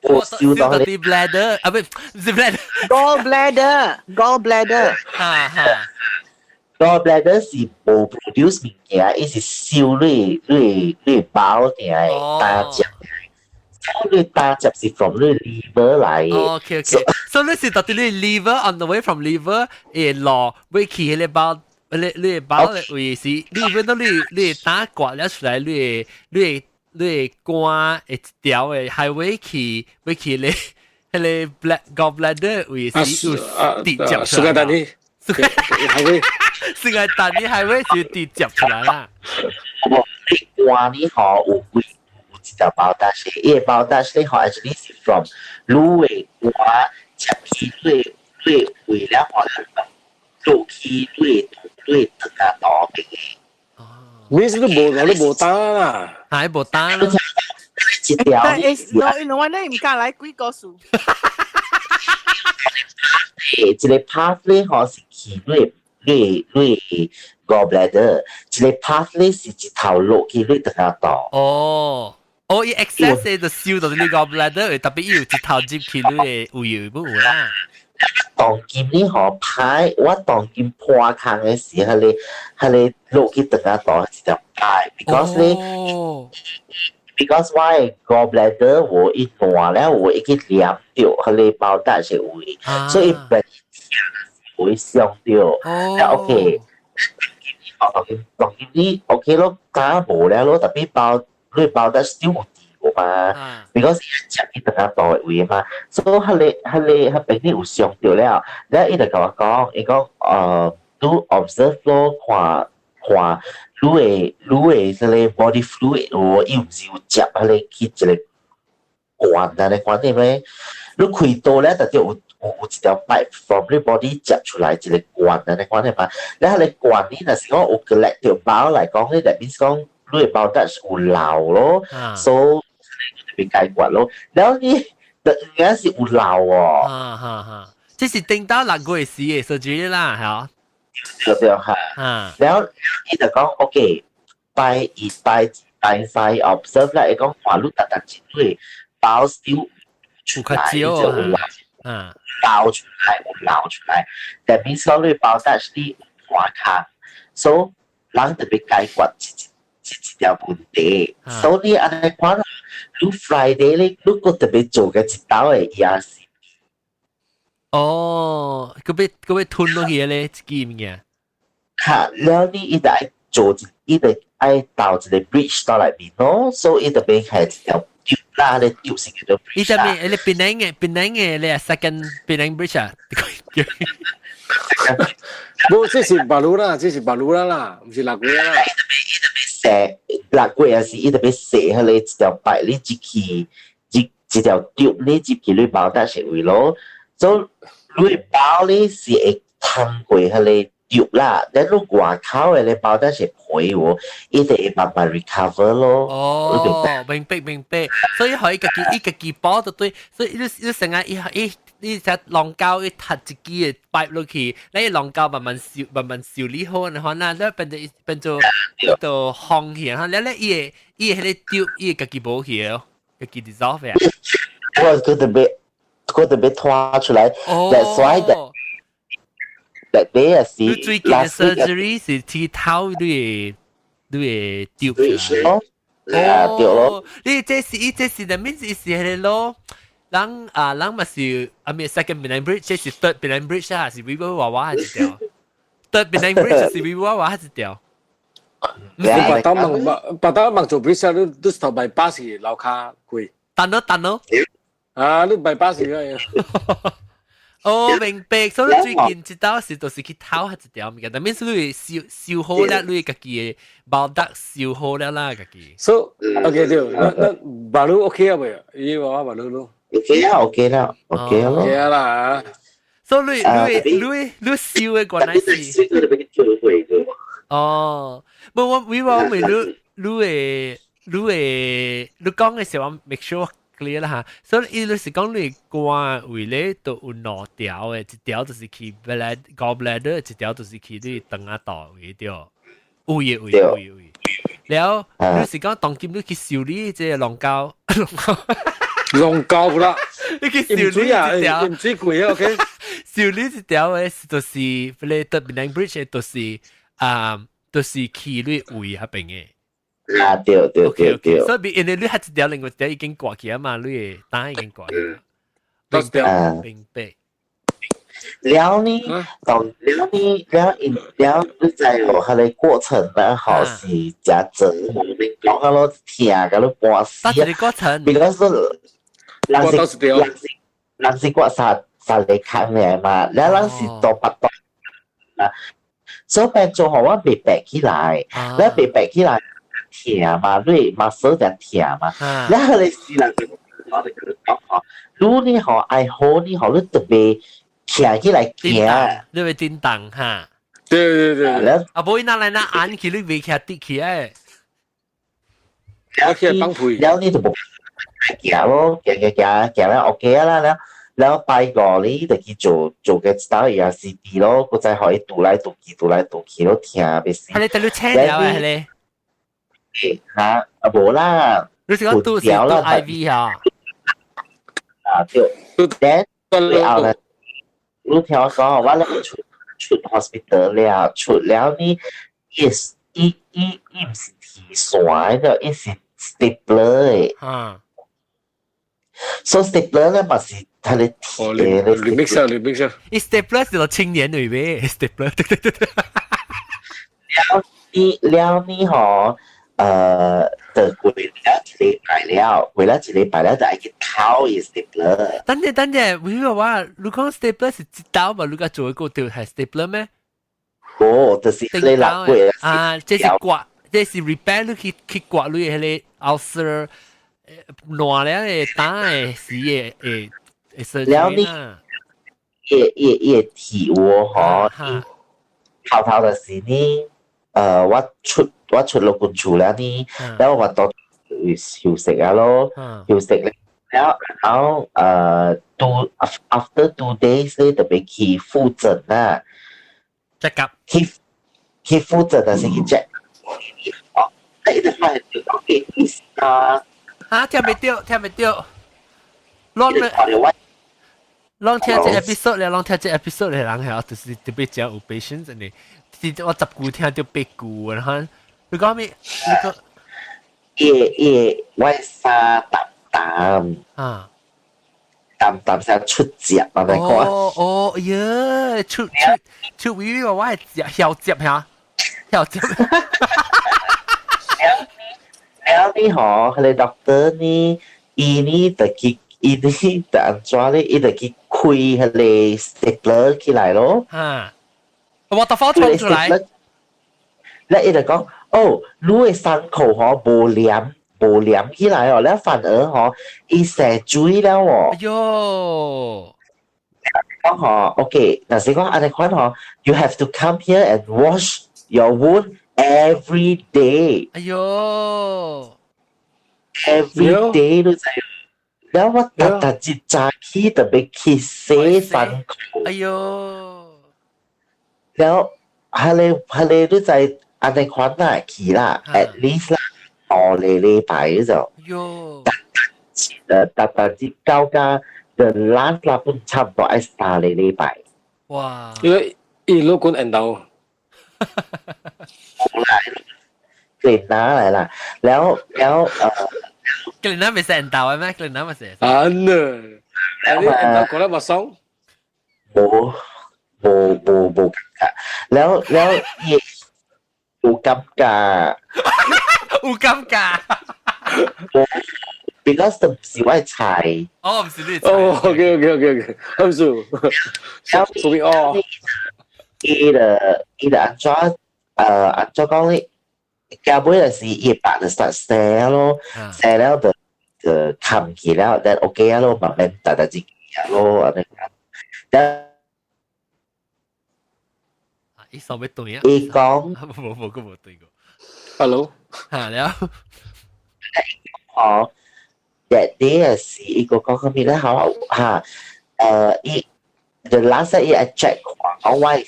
我我燒到啲 bladder 啊，唔係 bladder。 gallbladder gallbladder。哈哈。 gallbladder 是無 produce 物件，伊是燒你 bile 定係膽汁。你膽汁是 from 你 liver 來嘅。 OK，所以你是到底你 liver on the way from liver 會落會去彼個 bile，你 bile 位是，你變到你膽刮了出來，你肝會一條的 highway 去會去你彼個 gallbladder 位是有直接出來。蘇格丹尼，highway，蘇格丹尼 highway 是直接出來啦。我你肝你吼有幾有一條 bile duct，伊個 bile duct 咧吼，actually 是 from 你的肝接去你胃了吼，落去你腸仔道邊的。你是都無你無膽啦，係無膽咯。一條。但係，no，我你毋敢來鬼故事。一個 path 咧吼是去你 gallbladder，一個 path 咧是一頭落去你腸仔道。哦，哦，伊 excess 就燒到你 gallbladder，特別伊有一頭入去你的胃有啦。當今你吼歹，我當今破空的時，彼個落去腸仔道一條界，because 咧，because 我的 gallbladder 我一爛了，我已經黏著彼個 bile duct 的位，所以變會傷著。哦，OK，當今當今你 OK 咯，膽無了咯，特別 bile 你 bile duct still 有佇嘛，because 食去腸仔道的位嘛，所以彼個彼邊你有傷著了，了伊就共我講，伊講你 observe 咯，看看你的彼個 body fluid 有伊毋是有接彼個去一個管啊，你看見沒？你開刀咧，就有一條 pipe from 你 body 接出來一個管啊，你看見嘛？了彼個管你若是講有 collect 著 bile 來講，你 that means 講你的 bile duct 有漏咯，所以特別解決咯。了你突然間是有漏哦。啊哈哈，這是頂到6個月時的 surgery 啦，係對對哈。了伊就講 OK，拜二拜拜三 observe 啦，伊講話你特特一對 bile still 出來，就有漏，爆出來有漏出來，that means 講你 bile duct 你破空，所以人特別解決這條問題。所以按呢看，你 Friday 咧，你閣特別做個一道的 ERCP。哦，閣欲吞落去咧，這支物件。哈，了你伊就愛做一，伊就愛導一個 bridge 到內面咯，所以伊就變係一條橋啦，咧橋是叫做 bridge。伊這邊，你檳城的，檳城的，你 second 檳城 bridge 啊？無，這是 baru 啦，這是 baru 啦啦，毋是6個月啦。伊特別射6個月也是伊特別射彼個一條 pipe，你入去，一條 tube 你入去你 bile duct 的位咯，所以你 bile 咧是會通過彼個 tube 啦，但你外口的咧 bile duct 是皮喎，伊就會慢慢 recover 咯。哦，明白明白，所以可以家己伊家己補就對，所以你成日伊伊你只龍膠伊插一支的 pipe 落去，你龍膠慢慢修慢慢修理好，然後那你變做就放去，哈，了咧伊會彼個 tube 伊會家己無去哦，家己 dissolve 啊。我閣特別閣特別拖出來，that's why that 特別啊是你最近嘅 surgery 是去偷你的 tube 哦，啊對咯。你這是伊這是那面是是彼个咯。人啊，人嘛是啊，咪 second Penang Bridge，這是 third Penang Bridge 啊，是微微娃娃一條。third Penang Bridge 是微微娃娃一條。你白刀問白白刀問做 bridge 啊，你你頭 bypass 是樓卡貴。等咯等咯。啊，你 bypass 是個。哦，明白。所以最近一道是就是去偷下一條物件，但免是你修修好了，你家己的包得修好了啦，家己。 So OK 對，那那馬路 OK 啊未？伊話馬路咯。 OK 啦，OK 啦，OK 咯。 OK 啦。所以你你你修的關係是？哦，無我我我問你，你會你會你講的時候，我 make sure clear 啦嚇。所以伊就是講你肝胃咧都有兩條的，一條就是去 bladder gallbladder，一條就是去你腸仔道位對。有嘅有嘅有嘅有嘅。了，你是講當今你去修理這個龍溝，龍溝。龍溝啦，你去修理一條，唔水貴啊，OK。修理一條的，就是彼個 Third Penang Bridge 的，就是啊，就是去你胃彼邊的。啊，對對對對。所以因為你彼一條，另外一條已經割去啊嘛，你的膽已經割去。明白，明白。了呢，當了呢，了因了你知無？彼个過程咧，吼是誠長，你講啊咯，疼甲你半死啊！一個過程。比如說，人是人是人是割三三个空的嘛，了人是多八刀啊，所以變做予我袂白起來，了袂白起來疼嘛，你 muscle 就疼嘛，了彼个時人我就佮你講吼，你呢吼愛好呢吼，你特別徛起來行，你會叮當哈？對對對。啊，無伊拿來拿按起，你袂徛直起來。我起來放屁。了你就無行咯，行行行行了 OK 啦，了了拜五你就去做做個一道 ERCP 咯，閣再予伊拄來拄去，拄來拄去咯，疼欲死。係你等你請了啊？係你？哈，啊無啦。你是講拄是拄 IV 啊？啊對。then 了後咧，你聽我講，我咧出出 hospital 了，出了呢，伊伊伊伊毋是鐵線的，伊是 stapler 的。所以 stapler 咧嘛是它的鐵的。你 mix 啊，你 mix 啊。伊 stapler 是個青年女咩？stapler 對對對對。了你了你吼，就過了一禮拜了，過了一禮拜了就愛去偷伊 stapler。等陣等陣，我話你講 stapler 是一刀嘛？你個做一個條係 stapler 咩？哦，就是你六個月啊，這是割，這是 repair 你去去割你彼个 ulcer，爛了的膽的死的會會了你，伊伊伊鐵窩吼，頭頭就是呢，我出我出落管厝了呢，然後我到休息啊咯，休息咧，然後two after 2 days 咧特別去復診啦，check up，去去復診就是去 check，哦，你就發現就講嘅意思啊，嚇聽袂著，聽袂著，攏咧。攏聽這 episode 咧，攏聽這 episode 的人係就是特別誠有 patience 呢。我十句聽著八句，然後你講咩？你講伊伊我衫澹澹啊，澹澹聲出汁啊！你講哦哦耶，出出出微微我係曉接嚇，曉接。了你吼，彼个 doctor 呢，伊呢就去，伊呢就按怎咧？伊就去開彼个 stapler 起來咯。嚇！我特火衝出來。咧伊就講，哦，你的傷口吼無黏無黏起來哦，咧反而吼伊瀉水了哦。哎喲！講吼，OK，若是講按呢款吼，you have to come here and wash your wound every day。哎喲！Every day 都知。了我逐逐日早起特別去洗傷口。哎喲！了，彼个彼个你知按呢款啦去啦，at least 啦，2個禮拜就。喲！逐逐日到家，the last 啦，本差不多愛3個禮拜。哇！因為伊老君緣投。 กลิ่นน้าอะไรล่ะ แล้วแล้วเออ กลิ่นน้ำไม่ใช่緣投嘅咩？กลิ่นน้ำ咪是。啊呢，啊你緣投講得嘛爽？無無無無感覺，แล้วแล้ว伊有感覺。有感覺。 because 唔是我菜。哦，唔是你。哦，OK OK OK OK，好數，屬於哦。伊的伊的按怎按怎講咧？到尾就是伊腹就 start 生咯，生了就就冚起了，但 OK 啊咯，慢慢逐逐一咯，按呢。但伊手要斷啊！伊講無無個無對過。 Hello，嚇了。哦，that day 是伊個講啥物咧？好嚇，伊 the last 伊愛 check 看，我伊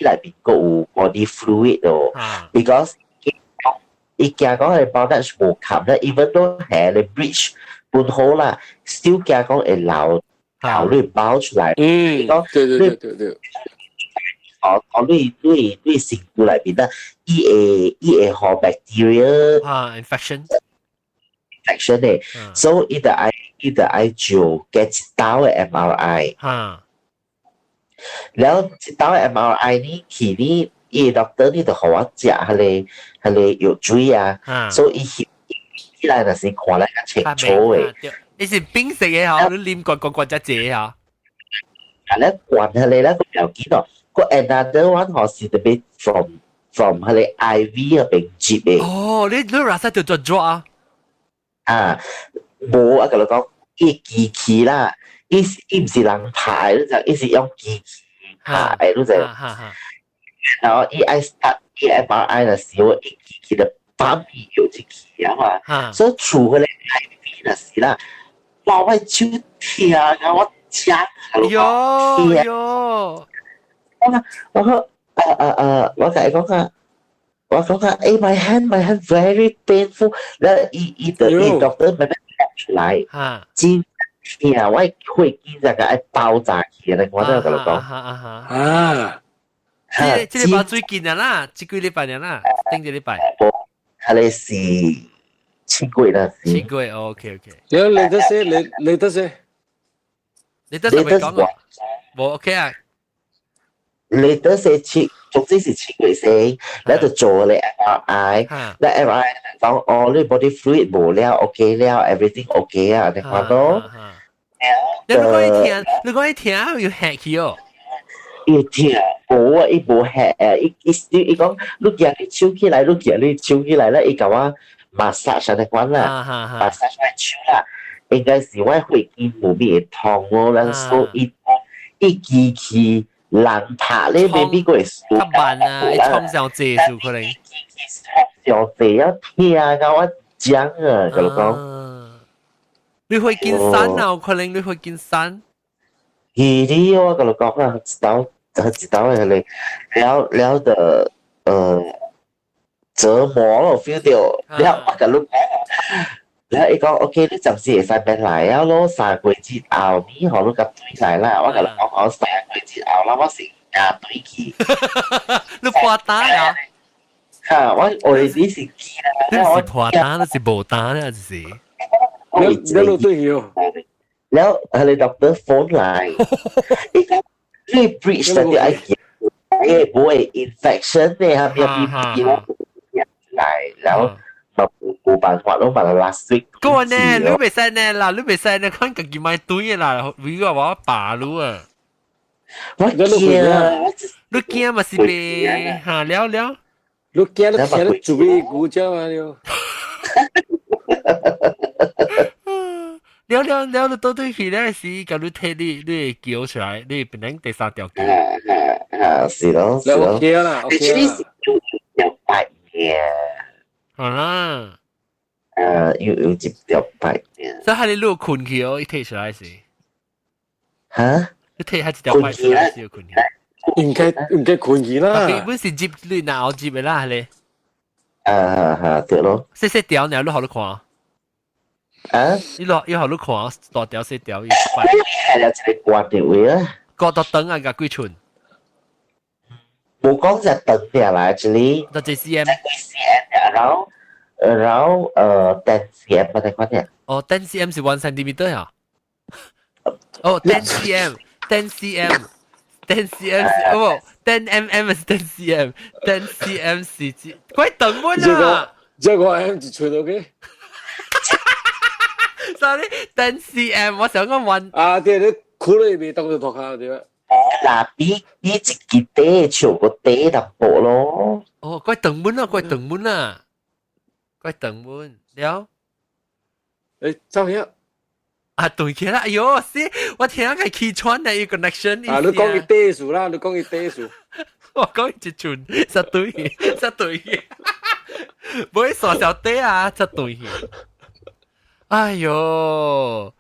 內面閣有 body fluid 哦，because 伊驚講係包得無冚咧，even though 係你 bridge 本好啦，still 驚講會流流你包出來。嗯，對對對對對。哦哦，你你你身軀內面啦，伊會予 bacteria 啊 infection infection 嘅，所以伊就愛做加一刀嘅 MRI。然後一刀嘅 MRI 呢，去呢，伊 doctor 呢就予我食彼個藥水啊，所以伊翕起來若是看來較清楚嘅。你是冰食嘅嗬，你啉罐罐罐只隻嗬。啊，咧灌彼個咧個條件哦，個 another one 嗬是特別 from 彼個 IV 嗰邊接嘅。哦，你你拉薩就做做啊？啊，無啊，共你講，伊機器啦，伊伊毋是人拍，你知，伊是用機器拍，你知。然後伊愛 start 伊 MRI 的時候，伊機器就放伊藥入去啊嘛，所以厝彼個 IV 的時啦，哇！我手疼啊，我食。喲喲，我我講我共伊講啊，我講啊，欸，my hand very painful，然後伊伊就伊 doctor 慢慢講出來，真疼，我血筋就個愛爆炸起來，我都共你講。啊！這這禮拜最近啊啦，這幾禮拜啦，頂個禮拜。係你是7月啦。7月，OK OK。你你得先，你你得先，你得先未講啊？無 OK 啊？你得先七，總之是7月先，你就做你 MRI，你 MRI 講哦，你 body fluid 無了，OK 了，everything OK 啊，你看到？你如果一聽，如果一聽有嚇去哦。伊疼，無啊，伊無嚇誒，伊伊伊講，你舉你手起來，你舉你手起來咧，伊共我 massage 按呢款啦，massage 我手啦，應該是我血筋無咩會痛哦，咱所以伊機器人拍咧，未必會輸。較慢啊，伊創上濟數可能。創上濟啊，疼到我講啊，共你講。你會見山啊？有可能你會見山。伊哩我共你講啊，一道一道嘅咧，了了的折磨咯，feel 到了我共你講，了伊講 OK，你暫時會使免來啊咯，3個月之後你予你共轉來啦，我共你講我3個月之後啦，我是加對去。你破單啊？嚇！我我你是記你是破單，你是無單啊？就是。你你路對去哦。了係你 doctor phone 來，伊講你 bridge 就愛行，會無會 infection 呢？係咪變來，然後嘛無辦法咯，嘛 last week。個呢，你袂使呢啦，你袂使呢，看家己買對啦，為個我爸擼啊。我驚啊！你驚嘛是袂嚇了了？你驚你聽你做咩古仔啊？了。了了了，你倒對去咧時，共你提你，你會叫出來，你變成第三條橋。啊，是咯，是咯。 OK 啦，OK 啦。條白嘅。好啦。有一條白嘅。所以係你擼睏去哦，伊提出來時。嚇？你提下一條白出來時睏去。應該應該睏去啦。本是接你腦接的啦，係咧。啊啊對咯。細細條，你好你看。啊！你落以後你看大條細條，伊係啦，一個關掉位啊。割到長啊，共幾寸？無講就長啲啦，actually。就幾 cm？ cm around 10 cm 乜嘢款？哦，10 cm 是 1 centimeter 啊？哦，10 cm，10 cm，10 cm 是哦，10 mm 是 10 cm，10 cm 是幾？鬼長滿啊！這個 M 一寸 OK。 Sorry，10 cm，我想講 one。啊，對，你褲裏邊當做托卡對吧？嗱，比一支短長個短淡薄咯。哦，鬼長滿啊，鬼長滿啊，鬼長滿了。誒，走去。啊，對起啦！哎喲，是，我聽個氣喘的個 connection。啊，你講伊短數啦，你講伊短數。我講一寸，實對，實對。唔會傻小短啊，實對。哎喲，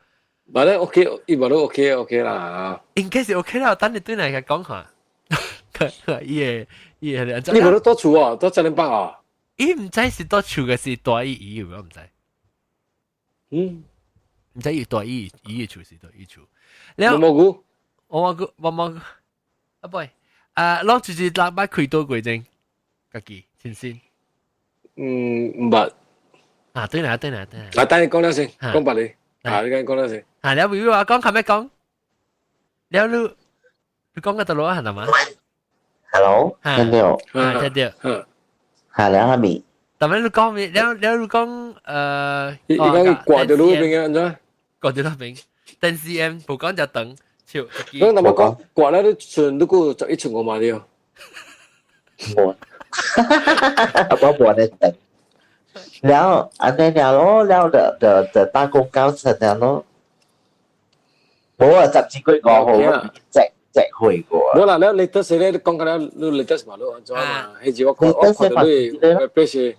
嘛咧 OK，伊嘛都 OK OK 啦。應該是 OK 啦，等你對來講下。伊個伊個，你無都倒厝啊？倒十點八啊？伊毋知是倒厝嘅是大伊伊，我毋知。毋知伊大伊伊嘅厝是大伊厝。了，蘑菇，我蘑菇，我蘑菇。啊boy，啊，攏就是禮拜開刀過症，家己先先。嗯，毋捌。啊，對啦，對啦，對啦。啊，等你講了先，講白你。啊，你講了先。啊，了微微話講，係咩講？了你，你講個得咯，係嘛？Hello，聽到？啊，聽到。嗯。係了，係咪？但係你講咩？了了你講，你講掛住路邊嘅，安怎？掛住路邊，10 cm，無講就長，笑。講那麼講掛了你寸，你過11寸五嘛對？無，我無咧長。了，按呢了咯，了就就就大功告成了咯。無啊，10幾個號，隻隻去過。無啦，了你得時咧，你講緊了，你你得嘛？你按怎嘛？彼時我看我看到你，表示。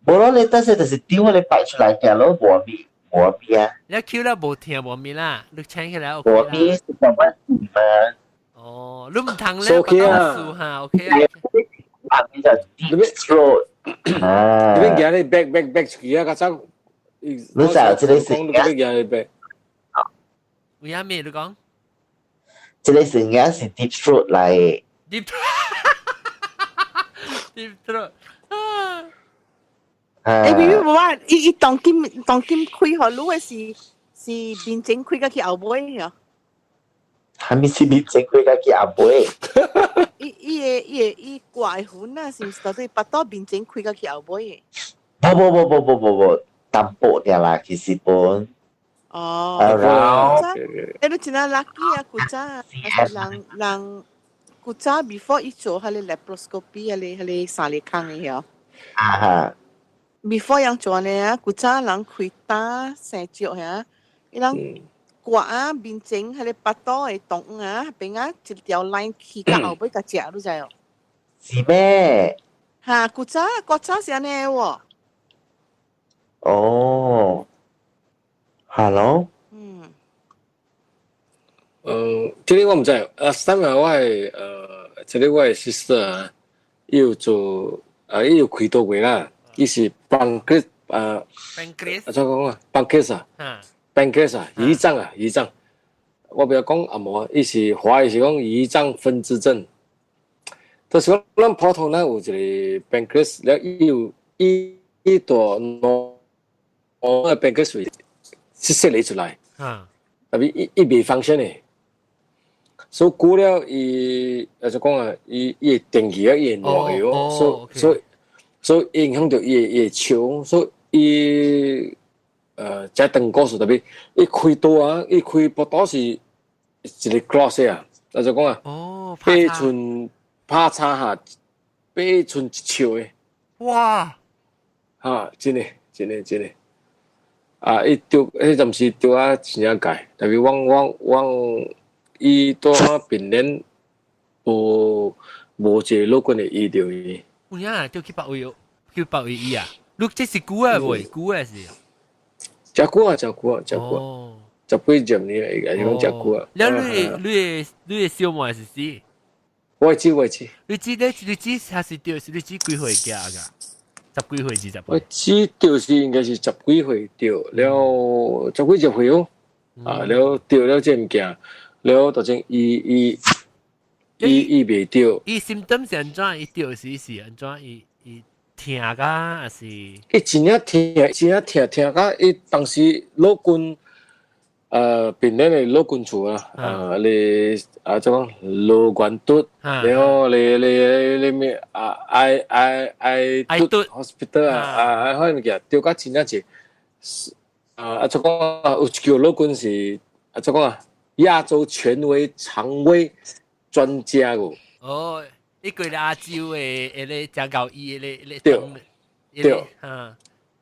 無咯，你得時就是丟你擺出來嘅咯，無味無味啊。你 Q 了無聽無味啦，你請起來 OK 無味是慢慢嘛。哦，你毋通咧， OK 啊，哈，OK 啊。啊，你就 deep throat 啊。你免行你 back back back 出去啊，較早。你就這個是。你免行你 back。有啥物你講？這個是應該是 deep throat 來。 deep deep throat。誒，比如話，伊伊當今當今開予你的是是面前開甲去後尾啊？啥物是面前開甲去後尾？伊伊個伊個伊掛的痕啊，是毋是到底腹肚面前開甲去後尾？無無無無無無無，淡薄點啦，其實本。哦。 Around。誒，你真正 lucky 啊！古早人人古早 before 伊做彼個 laparoscopy 彼個彼個三個孔的曉。啊哈。 before 人做呢啊，古早人開刀生石遐，伊人割啊面前彼個腹肚的洞啊，邊啊一條 line 去到後尾共食，你知無？是咩？哈，古早古早是按呢喎。哦，Hello。嗯。嗯，這個我毋知，啊，三日我的這個我的 sister 啊，伊有做啊，伊有開刀過啦，伊是 pancreas 啊，pancreas，啊，怎講啊，pancreas 啊，pancreas 啊，胰臟啊，胰臟，我不要講阿毛，伊是華語是講胰臟分支症，就是講咱普通咱有一個 pancreas，了伊有伊伊大腦個 pancreas 是設立出來，特別伊伊袂 function 的。所以過了伊，就講啊，伊伊會定期啊，伊會爛去哦，所以所以所以影響到伊的伊的腸，所以伊這長故事特別，伊開刀啊，伊開腹肚是一個 cross 啊，就講啊，8寸拍叉下，8寸1尺的，哇，哈，真的真的真的，啊，伊著彼陣時著啊真正界，特別阮阮阮。伊拄啊病人無無一個樂觀的醫療伊。有影啊，就去別位去別位醫啊？你這是久啊未？久啊是？誠久啊，誠久啊，誠久。十幾十年來，應該講誠久啊。了你你你的小妹是死？我知我知。你知你你知還是著？是你知幾歲囝㗎？十幾歲二十歲？我知就是應該是十幾歲著，了十幾十歲哦。啊，了著了這物件。了，就正伊伊伊伊袂著。伊 symptom 是按怎？伊著時是按怎？伊伊疼甲還是？伊真正疼，真正疼疼甲伊當時老君，檳城的老君厝啊，你啊怎講羅源篤，然後你你你咩啊愛愛愛篤 hospital 啊啊，彼物件著甲真正是，啊怎講啊，有一叫老君是啊怎講啊，亞洲權威腸胃專家個。哦，伊過亞洲的，彼个真𠢕醫，彼個對對，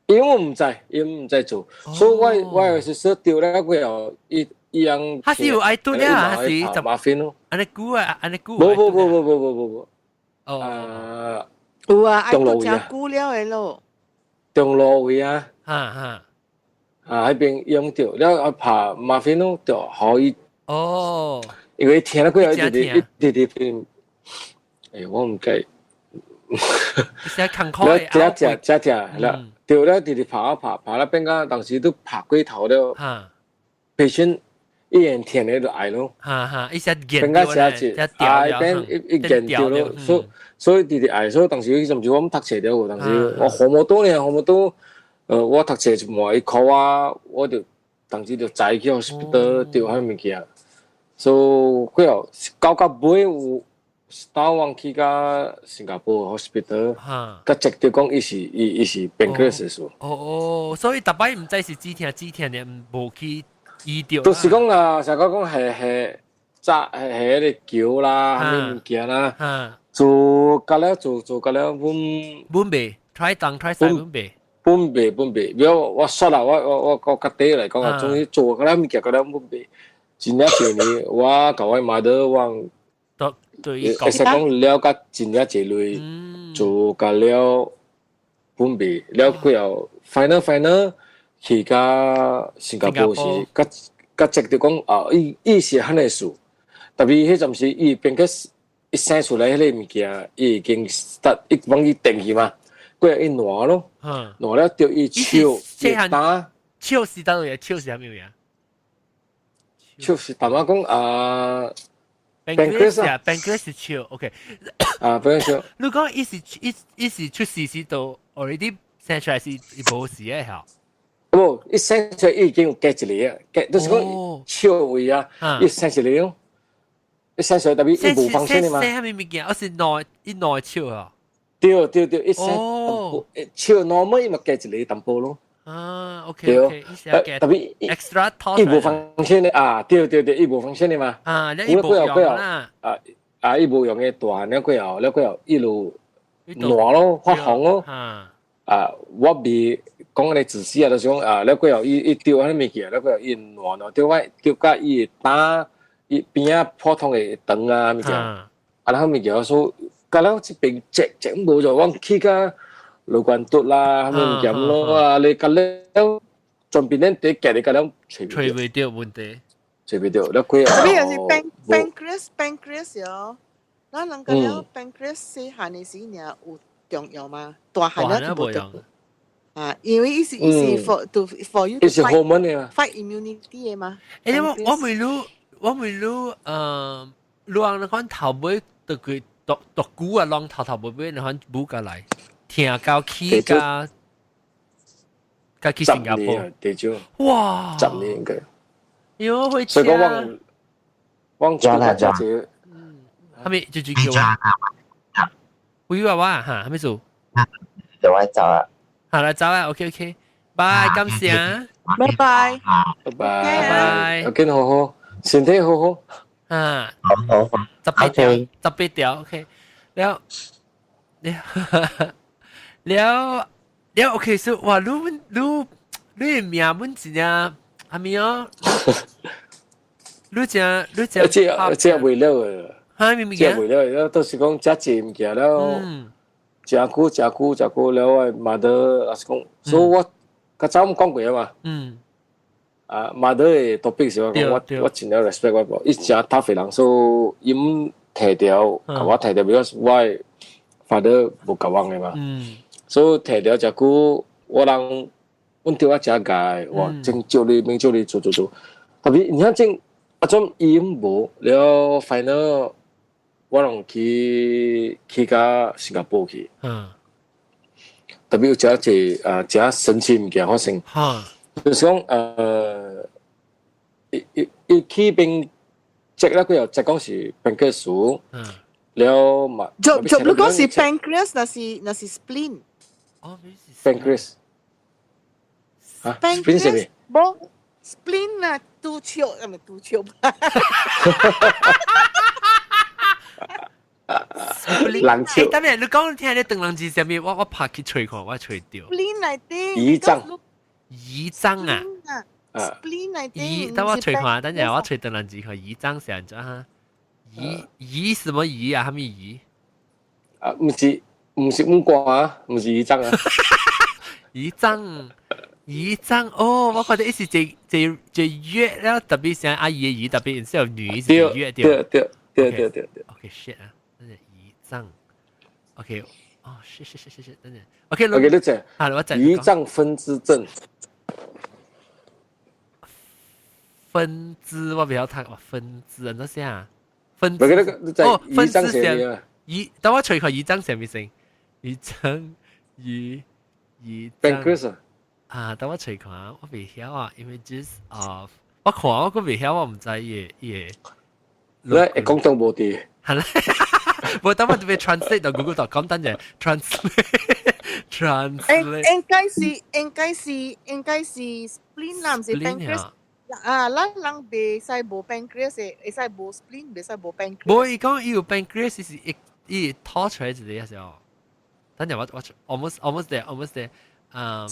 因為我毋知，伊毋知做，所以我我是說著了過後，伊伊樣。他是有愛拄了，還是就麻煩咯？按呢久啊，按呢久。無無無無無無無無。哦。有啊，愛拄誠久了的咯。中路位啊。哈哈。啊，彼邊用著了啊，拍嗎啡咯，就予伊。哦。因為疼了過後，一直一直直變。哎，我毋記。是艱苦的。食食食食了。對了，直直拍啊拍，拍了變甲當時都拍過頭了。patient 一言疼的就愛咯。哈哈，伊只變甲寫一啊，變一一見著咯，所所以直直愛，所以當時甚至我毋讀冊了，當時我紅毛刀呢，紅毛刀，我讀冊一半，伊 call 我，我就當時就載去 hospital 著彼物件，所以過後到到尾有。當我去到新加坡 hospital，佮直接講伊是伊伊是 pancreas 數。哦哦，所以逐擺毋知是止疼止疼的，無去醫著。就是講啊，成個講係係扎係係彼個橋啦，啥物物件啦，做甲了做做甲了，阮阮袂 try 東 try 西，阮袂。阮袂阮袂，比如我說啦，我我我我家己來講啊，總之做甲了物件甲了阮袂，真正濟年我共我媽我。對，會使講了甲真正濟類，做甲了本袂了過後，final final 去甲新加坡時，佮佮接著講啊，伊伊是彼个事，特別彼陣時伊變個一生出來彼个物件，伊已經 start 伊幫伊定去嘛，過後伊爛咯，爛了著伊手伊打，手是佗位？手是啥物嘢？手是淡仔講啊。 pancreas 啊，pancreas 是手，OK。啊，pancreas。你講伊是伊伊是出事時都 already 生出來是無事的嚇。無，伊生出來已經有隔一個啊，隔就是講手位啊，伊生一個咯，伊生出來特別伊無放線的嘛。生啥物物件？我是內伊內手啊。對對對，伊生手normal 伊嘛隔一個淡薄咯。啊，OK OK，特別 extra 伊無放線的啊，對對對，伊無放線的嘛。啊，你伊無用啦。啊啊，伊無用的大漢了過後，了過後一路爛咯，發紅咯。啊，我未講咧仔細啊，就是講啊，了過後伊伊丟彼物件，了過後伊爛咯，丟我丟甲伊會打伊邊仔普通的腸啊物件，啊，然後物件說，甲了這邊隻隻無咗，我去甲羅關篤啦，啥物物件咯啊，你甲了全邊咱佇隔離甲了揣揣袂著問題，揣袂著，了過後。咩是 pancreas pancreas 喲？咱人甲了 pancreas 細漢的時爾有重要嗎？大漢了就無重要。啊，因為伊是伊是 for to for you 伊是 hormone 的嘛，fight immunity 的嘛。欸，我我問你，我問你，你按款頭尾就佢讀讀久啊，攏頭頭尾尾你款補過來，聽到去甲甲去新加坡，哇， 10年應該。因為會所以講我我出來這，係咪就就叫我？會話話嚇，係咪做？就我走啦。好啦，走啦，OK OK，拜，感謝，拜拜，拜拜，OK，好好，身體好好，啊，好好， 18條，18條，OK，了，了，了，了，OK，所以哇，你你你名本真正係咪哦？你真你真，這這為了的，嚇，咩物件？這為了，都是講食濟物件了。誠久誠久誠久了，我 mother 老實講，所以我較早阮講過啊嘛。啊，mother 的 topic 是我講，我我真正 respect 我婆，伊誠 tough 的人，所以𪜶提著，共我提著，because 我的 father 無共阮的嘛。所以提著誠久，我人阮對我誠𠢕，我真照你，免照你做做做。特別你看正啊種伊無了 final。我攏去到新加坡去。特別有誠濟啊，誠神奇物件發生。就是講伊去邊 check 了過後，check 講是 pancreas，了嘛。就就你講是 pancreas，那是 spleen。哦，pancreas。啊，spleen 是咩？無 spleen 啊，肚笑，係咪肚笑？人笑。等陣你講聽你鄧人字上面，我拍去揣看，我揣著。 spleen 內底。胰臟。胰臟啊。 spleen 內底。胰，等我揣看，等陣我揣鄧人字看，胰臟是按怎哈？胰什麼胰啊？啥物胰？啊，毋是五官啊，毋是胰臟啊。胰臟。胰臟哦，我覺得伊是這這這月了，特別像阿姨的姨，特別是有女是月對對對對對對。 OK shit 啊，等陣胰臟。OK，哦，是是是是是，等陣。OK， OK，你這。好，我胰臟分支症。分支我比較讀，分支啊，那啥？分支哦，分支線。胰，等我揣看胰臟啥物先。胰臟，胰胰臟。啊，等我揣看，我未曉啊，images of，我看我閣未曉，我毋知伊個。你會講中無佇？係啦，無等我特別 translate 到 Google.com，等陣 translate translate。應該是 spleen 啦，毋是 pancreas。啊，咱人袂使無 pancreas 的，會使無 spleen，袂使無 pancreas。無，伊講伊有 pancreas 是伊拖出來一個時候。等陣我 almost there almost there，嗯。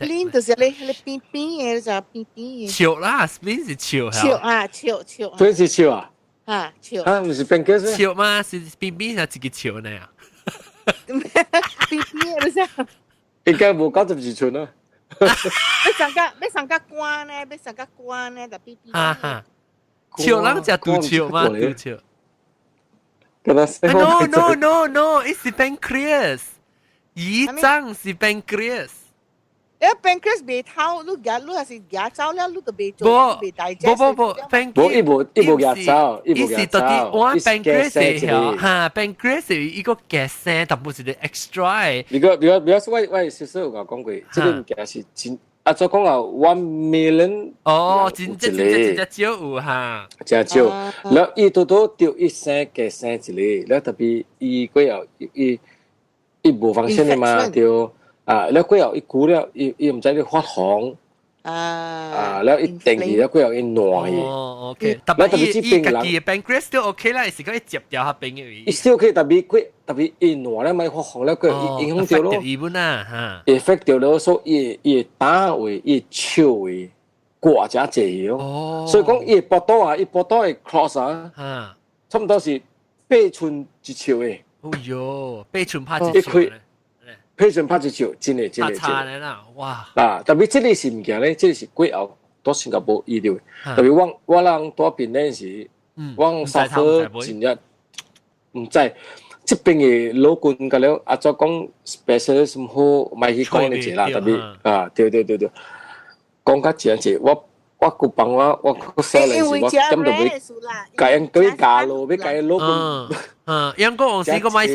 spleen 就是你邊邊的，就邊邊的。笑啦，spleen 是笑。笑啊，笑笑。 spleen 是笑啊？啊，笑。啊，毋是 pancreas。笑嗎？是邊邊係一個笑呢啊？邊邊的，你知？應該無92寸啊。欲上較關呢，欲上較關呢，就邊邊。哈哈。笑人食肚笑嗎？肚笑。 No no no no，伊是 pancreas，胰臟是 pancreas。因 pancreas 袂透，你夾你若是夾走了，你就袂做，袂大隻。無無無，無伊無伊無夾走，伊伊是到底我 pancreas 是哈，pancreas 是一個夾生，但不是個 extra。你個比如我小時候有講過，這個物件是真。啊，做講啊，1 million 哦，真正真正真正少有哈，真少。了伊拄拄著一生加生一個，了特別伊過後伊無放心的嘛，對。啊，了過後伊久了，伊毋知咧發紅。啊，了伊定去了過後伊爛去。哦，OK。特別伊家己的 pancreas 都 OK 啦，是講伊接掉下邊嘅。伊小可特別過，特別伊爛了莫發紅了過後影響著咯。伊本啊，哈。 affect 著了，所以伊會膽位、伊手位掛誠濟咯。所以講伊腹肚啊，伊腹肚會 cross 啊，差不多是8寸1尺的。哦喲，8寸拍一尺。 8寸拍一尺，真的真的真的。啦，哇！啊，特別這個是物件咧，這個是過後佇新加坡醫療。特別我人佇檳城時，我 suffer 真正毋知。這邊的老君甲了，啊，怎講 specialist 毋好，莫去講咧濟啦。特別啊，對對對對，講較真濟，我閣幫我我閣少年時，我點都欲共𪜶叫伊教路，欲共𪜶老君。嗯，楊過往時個莫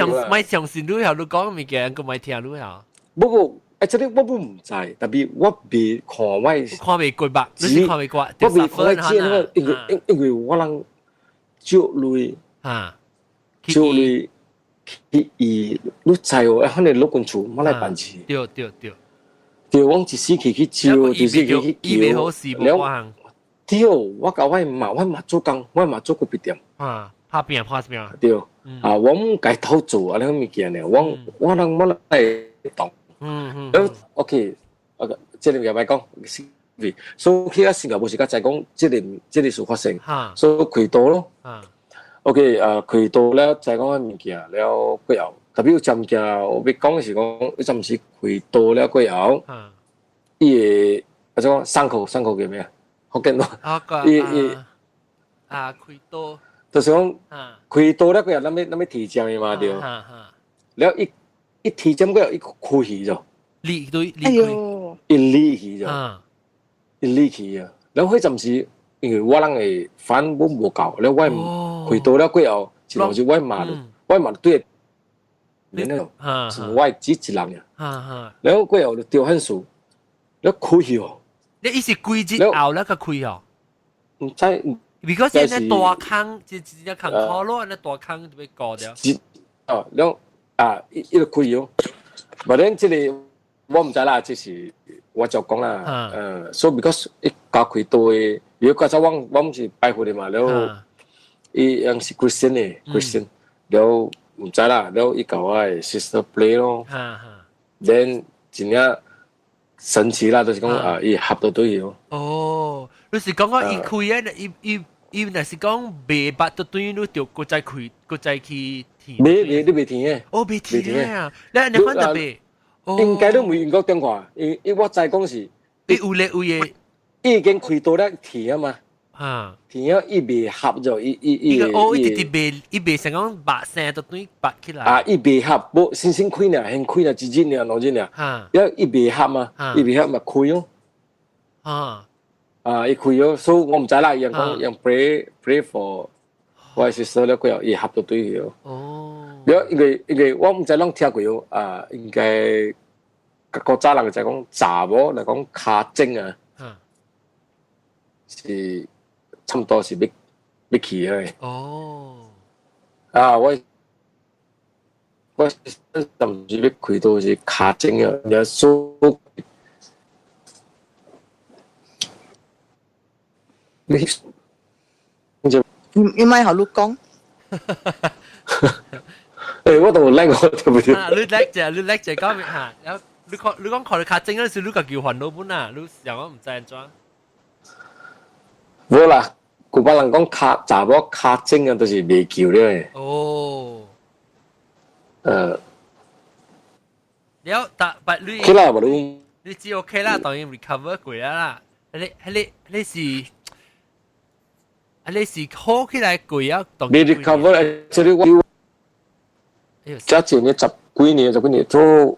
相信你曉，你講物件，閣莫聽你曉。不過，這個我不毋知，特別我未看我看袂過吧？你是看袂過？我未看我錢那個，因為我人借鐳，借鐳去醫，你知哦？可能老君厝我來辦事。對對對。對，我一時去借，一時去去繳。了，對，我共我媽，我媽做工，我媽做咖啡店。啊，拍拼拍什麼？對，啊，我毋家偷做按呢物件呢，我人我來動。OK，OK，這個物件莫講，所以去到新加坡時，才知講這個事發生，所以開刀咯。OK，啊，開刀了，知講物件了過後，特別有一物件，我欲講是講，有陣時開刀了過後，伊會啊怎講傷口傷口叫咩啊？福建話，伊伊啊開刀，就是講開刀了過後，咱欲鐵針的嘛對。了伊伊鐵針過後，伊開去咗，裂對裂開，伊裂去咗，伊裂去啊！了彼陣時，因為我人的反應無夠，了我開刀了過後。一路是我媽，我媽對面那是我姊一人呀。然後過後就丟漢數，了開去哦。你伊是幾日後咧個開哦？毋知。 because 現在大坑，一一隻坑靠咯，那大坑就被割掉。哦，了啊，伊伊就開哦。but then 這個我毋知啦，這是我就講啦，so because 伊教開刀的，如果剛才我我毋是拜佛的嘛，了伊樣是 Christian 的 Christian，了毋知啦，了伊共我的 sister pray 咯，then 真正神奇啦，就是講啊，伊合到對咯。哦，你是講講伊開啊，伊伊伊若是講袂捌到對，你就閣再開，閣再去填。未未你未填嘅。哦，未填啊！你你看特別。應該都未用過電話，因因我知講是，伊有咧有嘅，伊已經開刀了填啊嘛，啊，填了伊未合咗，伊伊伊，哦，伊直直未，伊未成講白聲都對白起來。啊，伊未合，無先先開呢，先開呢，一日呢，兩日呢，因為伊未合嘛，伊未合咪開咯，啊，伊開咗，所以我毋知啦，伊講用 pray pray for 我是說了過後，伊合到對去咯。哦。了，因為因為我毋知攏聽過哦，啊，應該古早人就講查某來講跤精啊，是差毋多是欲欲去的。哦。啊，我我甚至欲開刀是跤精啊，然後你就你你莫予你講。欸，我都叻我對不對？啊，你叻者，你叻者講嚇，然後你講你講看你跤精嗰時，你家己有煩惱本啊？你想我毋知按怎？無啦，古巴人講跤查某跤精啊，都是袂救了。哦。了，但但你，起來無你？你知 OK 啦，當然 recover 過啦。你你你是。啊！你是好起來過啊？你 recover actually 我，這前年十幾年十幾年做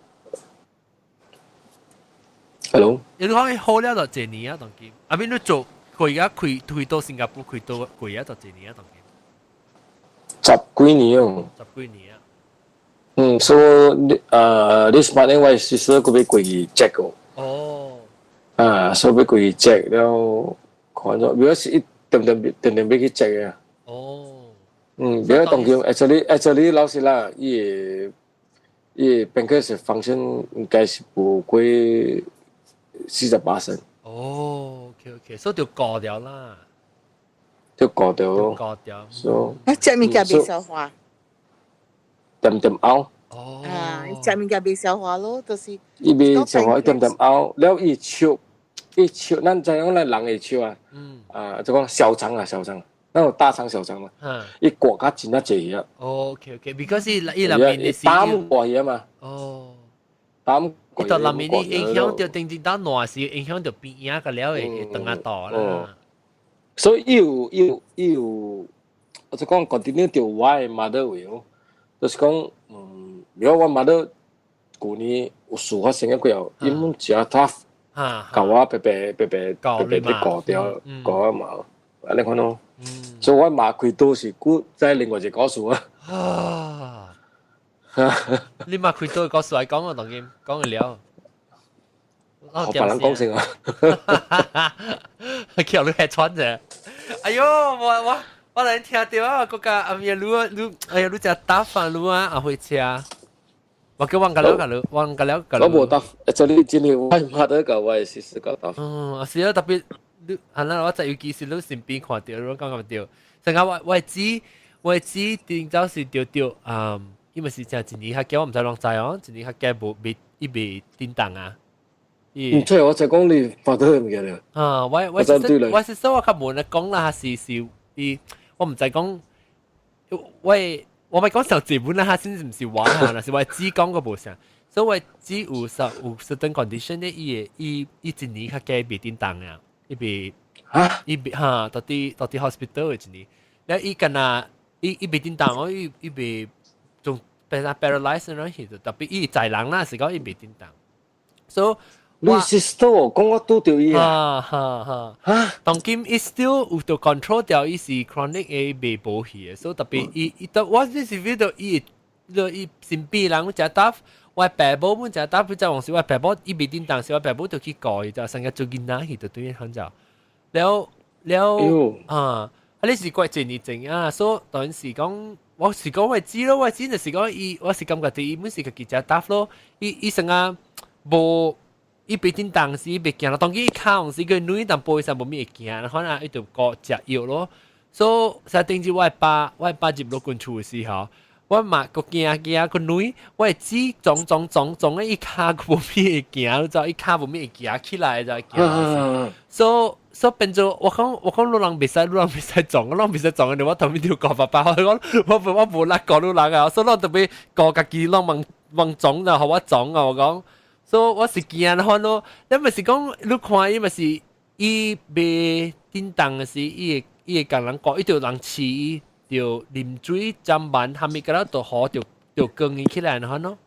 ，hello。你講好了就一年啊，當今。啊，邊你做過啊，開開到新加坡開到過啊，就一年啊，當今。十幾年哦。十幾年啊。嗯，所以this morning 我 sister 閣欲過去 check 哦。哦。啊，所以欲過去 check 了，看咗，如果是一。定定定定欲去 check 啊！哦，嗯，比較當今，actually actually 老實啦，伊個伊個 pancreas function 應該是無過48%。哦，OK OK，所以就過掉啦。就過掉咯。過掉。所以，食物件袂消化。點點嘔。哦。啊，食物件袂消化咯，就是。伊袂消化，一點點嘔，了伊笑。伊笑，咱知影咱人會笑啊，啊，就講小腸啊，小腸，咱有大腸小腸嘛，伊割較真啊濟啊。哦，OK OK，because 伊伊內面的是膽割去啊嘛。哦。膽。伊到內面你影響到定定當爛時，影響到邊影個了會會長啊大啦。所以伊有伊有伊有，我就講 continue 到我的 mother 位哦，就是講，嗯，如果我 mother 舊年有事發生咗過後，伊攏誠 tough。共我白白白白白白咧顧掉，顧我嘛，按呢款咯。所以我媽開刀是古在另外一個故事啊。啊！你媽開刀個故事來講我當今講了。我別人講先啊。叫你吃穿者。哎喲，我我我來聽到啊，國家阿咩你你哎呀，你食打飯你啊，阿會車。我叫忘個了個了，忘個了個了。我無答，這裡真係我媽得個，我是試個答。嗯，是啊，特別你，啊那我在尤其是你身邊看到，你感覺到，成個我我知我知頂早是著著，嗯，因為是真一年較久，我毋知攏知哦，一年較久無未伊未叮當啊。唔錯，我就講你發到物件了。啊，我我是我是說我較問咧講啦，是是伊，我毋知講，我。我咪講上日本啦，他先毋是我啊，若是我只講個無啥，所以我只有有 certain condition 咧，伊會伊伊一年較加袂叮當啊，伊袂嚇，伊袂哈，到佇到佇 hospital 的一年，了伊敢若伊伊袂叮當哦，伊伊袂仲變成 paralyzed 咯，其實特別伊載人啦，是講伊袂叮當，所以你 sister 講我拄著伊啊！哈哈哈！當今伊 still 有著 control 掉，伊是 chronic 的袂無去的，所以特別伊伊都我這是 feel 到伊伊身邊人誠 tough，我爸母本誠 tough，就往時我爸母伊袂叮當時，我爸母就去顧伊，就成個做囡仔去，就對伊很就了了啊！啊，你是怪一年前啊，所以當時講我是講我知咯，我知就是講伊，我是感覺伊本是家己誠 tough 咯，伊伊成啊無。伊袂叮當時伊袂驚咯，當伊較時個女淡薄上無咩會驚，可能伊就顧食藥咯。所以啥頂次我爸入老君厝的時候，我嘛閣驚驚個女，我會知撞撞撞撞的伊跤無咩會驚，你知伊跤無咩會行起來就驚。所以變做我講路人袂使，路人袂使撞，路人袂使撞的，我頭面就顧爸爸，我講我無力顧路人啊，所以我特別顧家己，攏往往撞就予我撞啊，我講。所以我是驚款咯，你毋是講你看伊嘛是伊袂叮當的時，伊會共人講，伊就人飼伊，就啉水斟飯，蝦米個了就好，就就光伊起來款咯。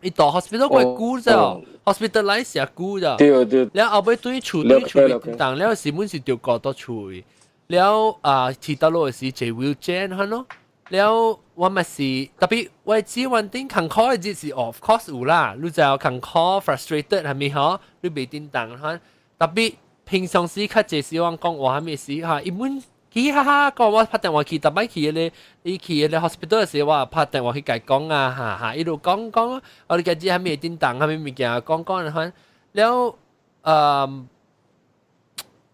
伊到 hospital 過久咗，hospitalize 也久咗。對對。了後尾對厝對厝袂叮當，了是本是就過到厝的，了啊，去到落時坐 wheelchair 款咯。了我嘛是特別我知穩定艱苦的日是 of course 有啦，你就艱苦 frustrated 係咪嗬？你袂叮當哈。特別平常時較濟時我講話係咪時哈？伊本嘻嘻哈哈講我拍電話去，逐擺去迄個伊去彼個 hospital 的時，我拍電話去共伊講啊，哈哈，一路講講，我哋家知係咪叮當，係咪物件講講哈。了，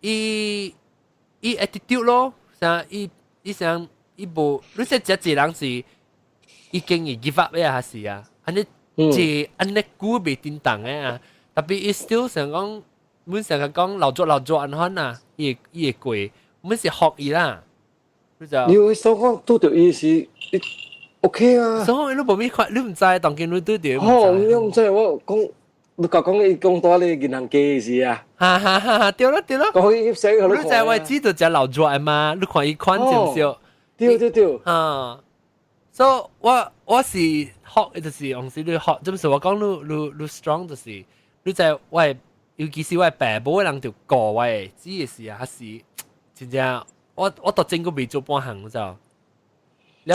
伊伊 attitude 咯，啥伊伊想。伊無，你說這濟人是已經會 give up 的還是啊？按呢這按呢久袂叮當的啊，特別伊 still 想講，阮成日講老作老作按款啊，伊會伊會過，阮是學伊啦。你會說講拄著伊是 OK 啊？所以你無咩看，你毋知當今你拄著。哦，你毋知我講，你甲講伊講蹛咧銀行家是啊？哈哈哈哈，對咯對咯。講伊翕相，你知我知道只老作的嘛？你看伊款就少。對對對，啊，所以我是學就是用時你學，就是我講你你你 strong 就是你在我尤其是我爸母的人就顧我的，只的是啊，是真正我到真個未做半項，你知道？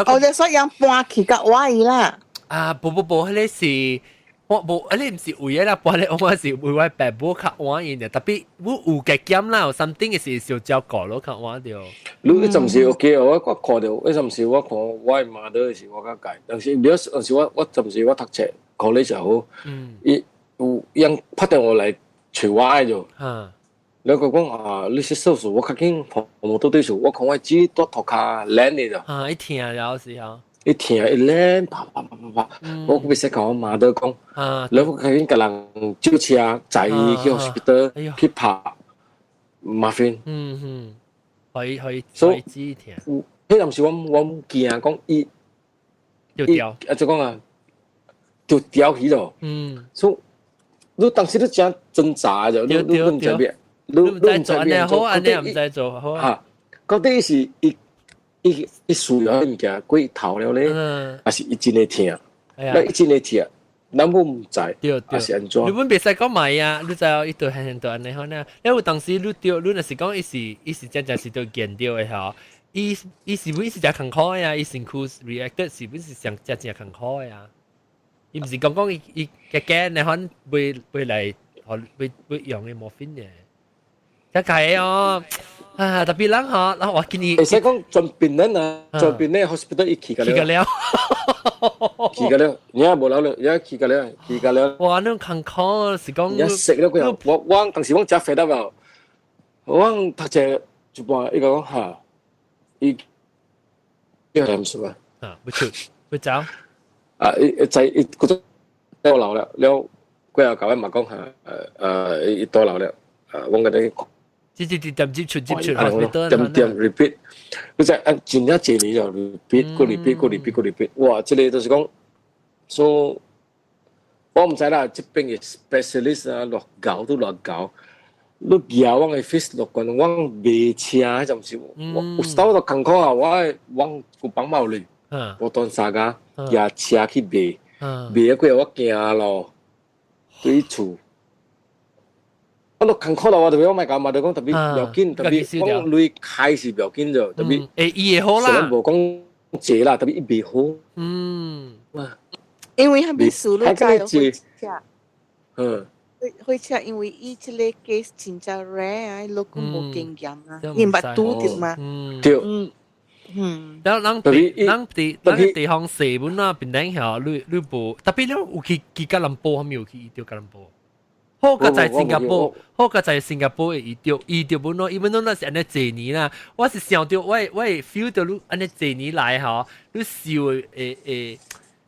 哦，你所以人搬去較歪啦。啊，不不不，彼個是我無，彼個毋是為了啦，搬咧，我是為我爸母較滿意的，特別我有加減啦，有 something 的是小照顧咯，較滿著。你彼陣時 OK，我看著，彼陣時我看我的媽的時我較介，但是有陣時我陣時我讀冊 college 就好，伊有人拍電話來揣我的就，你個講啊，你是手術，我較緊無倒對數，我看我姊蹛塗跤爛的就，啊，伊疼了時候，伊疼伊爛，啪啪啪啪啪，我袂使共我媽都講，你我較緊共人借車載伊去 hospital 去拍嗎啡。嗯嗯，可以可以可以知疼。彼陣時我驚講伊，就掉，啊就講啊，就掉去咯。所以你當時你真掙扎就，你你毋知變，你你毋知做按呢好，按呢毋知做好。嚇，到底是伊伊伊需要物件過頭了咧，還是伊真會疼？那伊真會疼，咱無毋知，還是按怎？你本袂使講買啊，你知影伊就現現就按呢款啊。你有當時你著，你若是講伊是伊是真正是著見著的吼，伊伊是本是誠艱苦的啊，伊身軀 reacted 是本是上真正艱苦的啊。伊毋是講講伊伊加加那款袂袂來，袂袂用的 morphine 的。真係哦，啊特別人吼，然後我建議，會使講全病人啊，全病人 hospital 伊去個了，去個了，去個了，而家無留了，而家去個了，去個了。哇，那種艱苦是講，而家食了過後，我當時我食肥得了，我讀冊一半，伊講哈，伊叫什麼？啊，不出，不走。啊，伊在伊嗰種多留了，了過後甲我嘛講哈，伊多留了，我個你。直直直接接出接出 hospital，點點 repeat，佢就啊，真正一年就 repeat，過 repeat，過 repeat，過 repeat，哇！這個就是講，所以我毋知啦，這邊的 specialist 啊，偌𠢕都偌𠢕，你舉我的 fees 落懸，我賣車彼陣時，我有時候就艱苦啊，我我有幫忙哩，我當三工舉車去賣，賣了過後我行路對厝。我都艱苦啦，我特別我莫共媽講，特別不要緊，特別講鐳開是不要緊就，特別伊會好啦，無講濟啦，特別伊袂好。因為彼秘書你知火車，火車因為伊這個 case 真正 rare 啊，伊攏無經驗啊，伊毋捌拄著嘛。對。然後人地人地人地方細本啊，變頂下你無，特別你有去吉隆坡，係咪有去醫著吉隆坡？好個在新加坡，好個在新加坡會醫著醫著本咯，伊本攏那是按呢濟年啦。我是想著我會 feel 到你按呢濟年來吼，你受會會。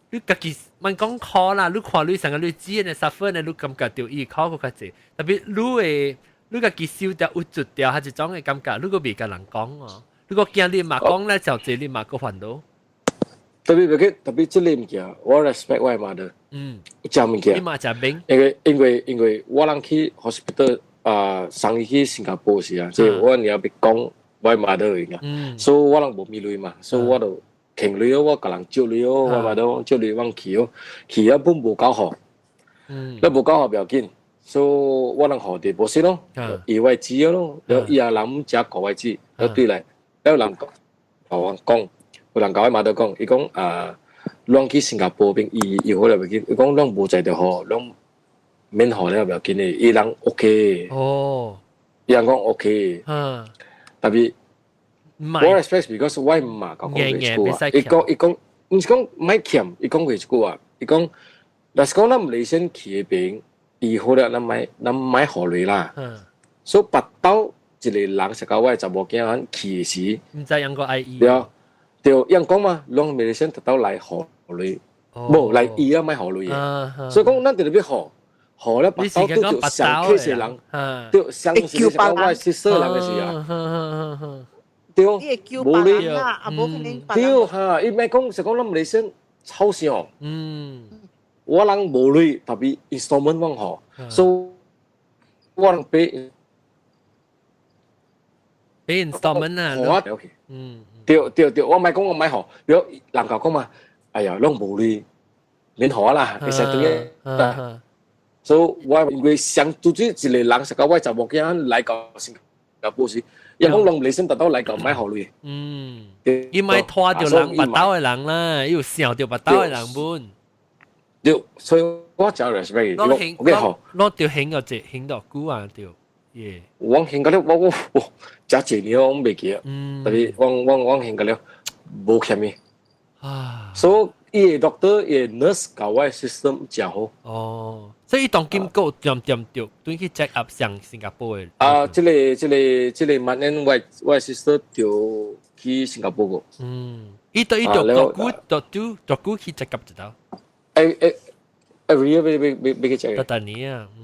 你家己莫講苦啦，你看你成個你知的 suffer 呢，你感覺到伊苦閣較濟，特別你會你家己受掉有捽掉，還是種的感覺，你閣袂共人講哦。你閣驚你嘛講咧，就濟你嘛閣煩惱。特別別特別這個物件，我 respect 我媽的。食物件。你嘛食冰？因為我人去 hospital 啊，送伊去新加坡時啊，即係我娘欲講我媽的物件，所以我人無物鐳嘛，所以我就挈鐳我共人借鐳哦，我媽的借鐳我去哦，去啊本無夠予，你無夠予不要緊，所以我人予 deposit 咯，伊我錢咯，了伊也人食顧我錢，了對來，了人講，我講，有人共我媽的講，伊講啊，攏去新加坡邊，伊伊好了袂緊，伊講攏無在就好，攏免予了不要緊的，伊人 OK。伊人講 OK。特別我 respect because 我媽共講過一句話，伊講，毋是講莫欠，伊講過一句話，伊講，若是講咱馬來西亞去彼邊，醫好了，咱莫予鐳啦。所以腹兜一個人是甲我的查某囝咱去時，毋知用個愛醫。對對，伊講嘛，攏馬來西亞特兜來予鐳，無來醫啊，莫予鐳的。所以講咱直直欲予，予了腹兜拄著上 case 的人，對，上是講我的 sister 人的時啊。對，無鐳啊，無可能。對哈，伊莫講是講咱馬來西亞抽象。我人無鐳，特別 installment 往予，所以我人俾俾 installment 啊。我對對對，我莫講我莫予，比如人家講嘛，哎呀，攏無鐳，免予啦，會使轉去。所以我因為上拄則一個人是講我查某囝來到新加坡時，伊講攏馬來西亞達到來到莫予鐳。伊莫拖著人腹兜的人啦，伊有想著腹兜的人本。對，所以我真 respect 伊。我我好，我著行個這行到久啊，對，耶。我行個了，我真濟年我袂記啊。特別我行個了，無欠伊。所以伊的 doctor 伊的 nurse 共我的 system 真好。哦，所以當今閣點點著，轉去 check up 上新加坡的。啊，這個萬年我 sister 就去新加坡個。嗯，伊就多久多久多久去 check up 一道？誒，every year 欲去 check。逐逐年啊，嗯。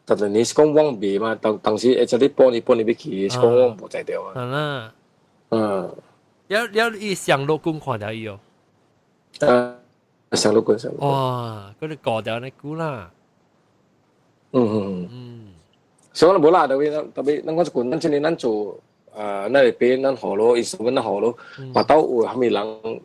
逐逐年是講我袂嘛，當時會這裡半年半年欲去，是講我無在著啊。係啦。了了，伊上路公看著伊哦。啊，上路君上。哇，嗰啲過掉那久啦。所以我無啦，特別咱講一句，咱這裡咱做啊，咱會俾咱予咯，伊說咱予咯，腹兜有啥物人，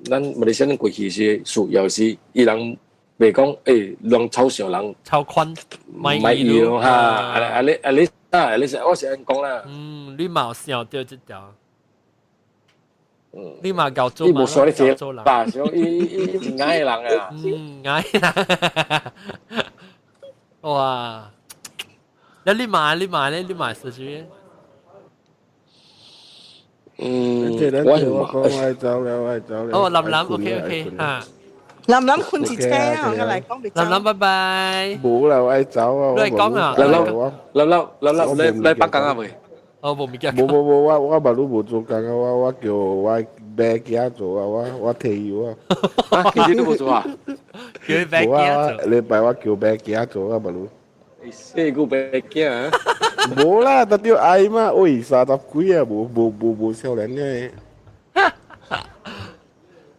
咱馬來西亞過去時需要時，伊人袂講人嘲笑人，超寬，莫伊咯哈，啊你啊，你是我是按講啦。嗯，你嘛有想著這條。你嘛夠做伊無說你這吧，想伊伊伊真𠢕的人啊。嗯，𠢕人。哇！那你嘛咧，你嘛是這？嗯，我講我走了，我走了。哦，林林，OK OK，嚇。林林困一車啊，我來講林林，拜拜。冇啦，我愛走啊。你來講啊。林林，林林，林林，你來北工啊未？哦，無物件。無無無，我嘛攏無做工啊，我叫我爸囝做啊，我退休啊。啊，其實你無做啊？叫你爸囝做。禮拜我叫爸囝做啊，嘛攏。四個爸囝啊？無啦，特著愛嘛，喂，30幾啊，無無無無少年嘅。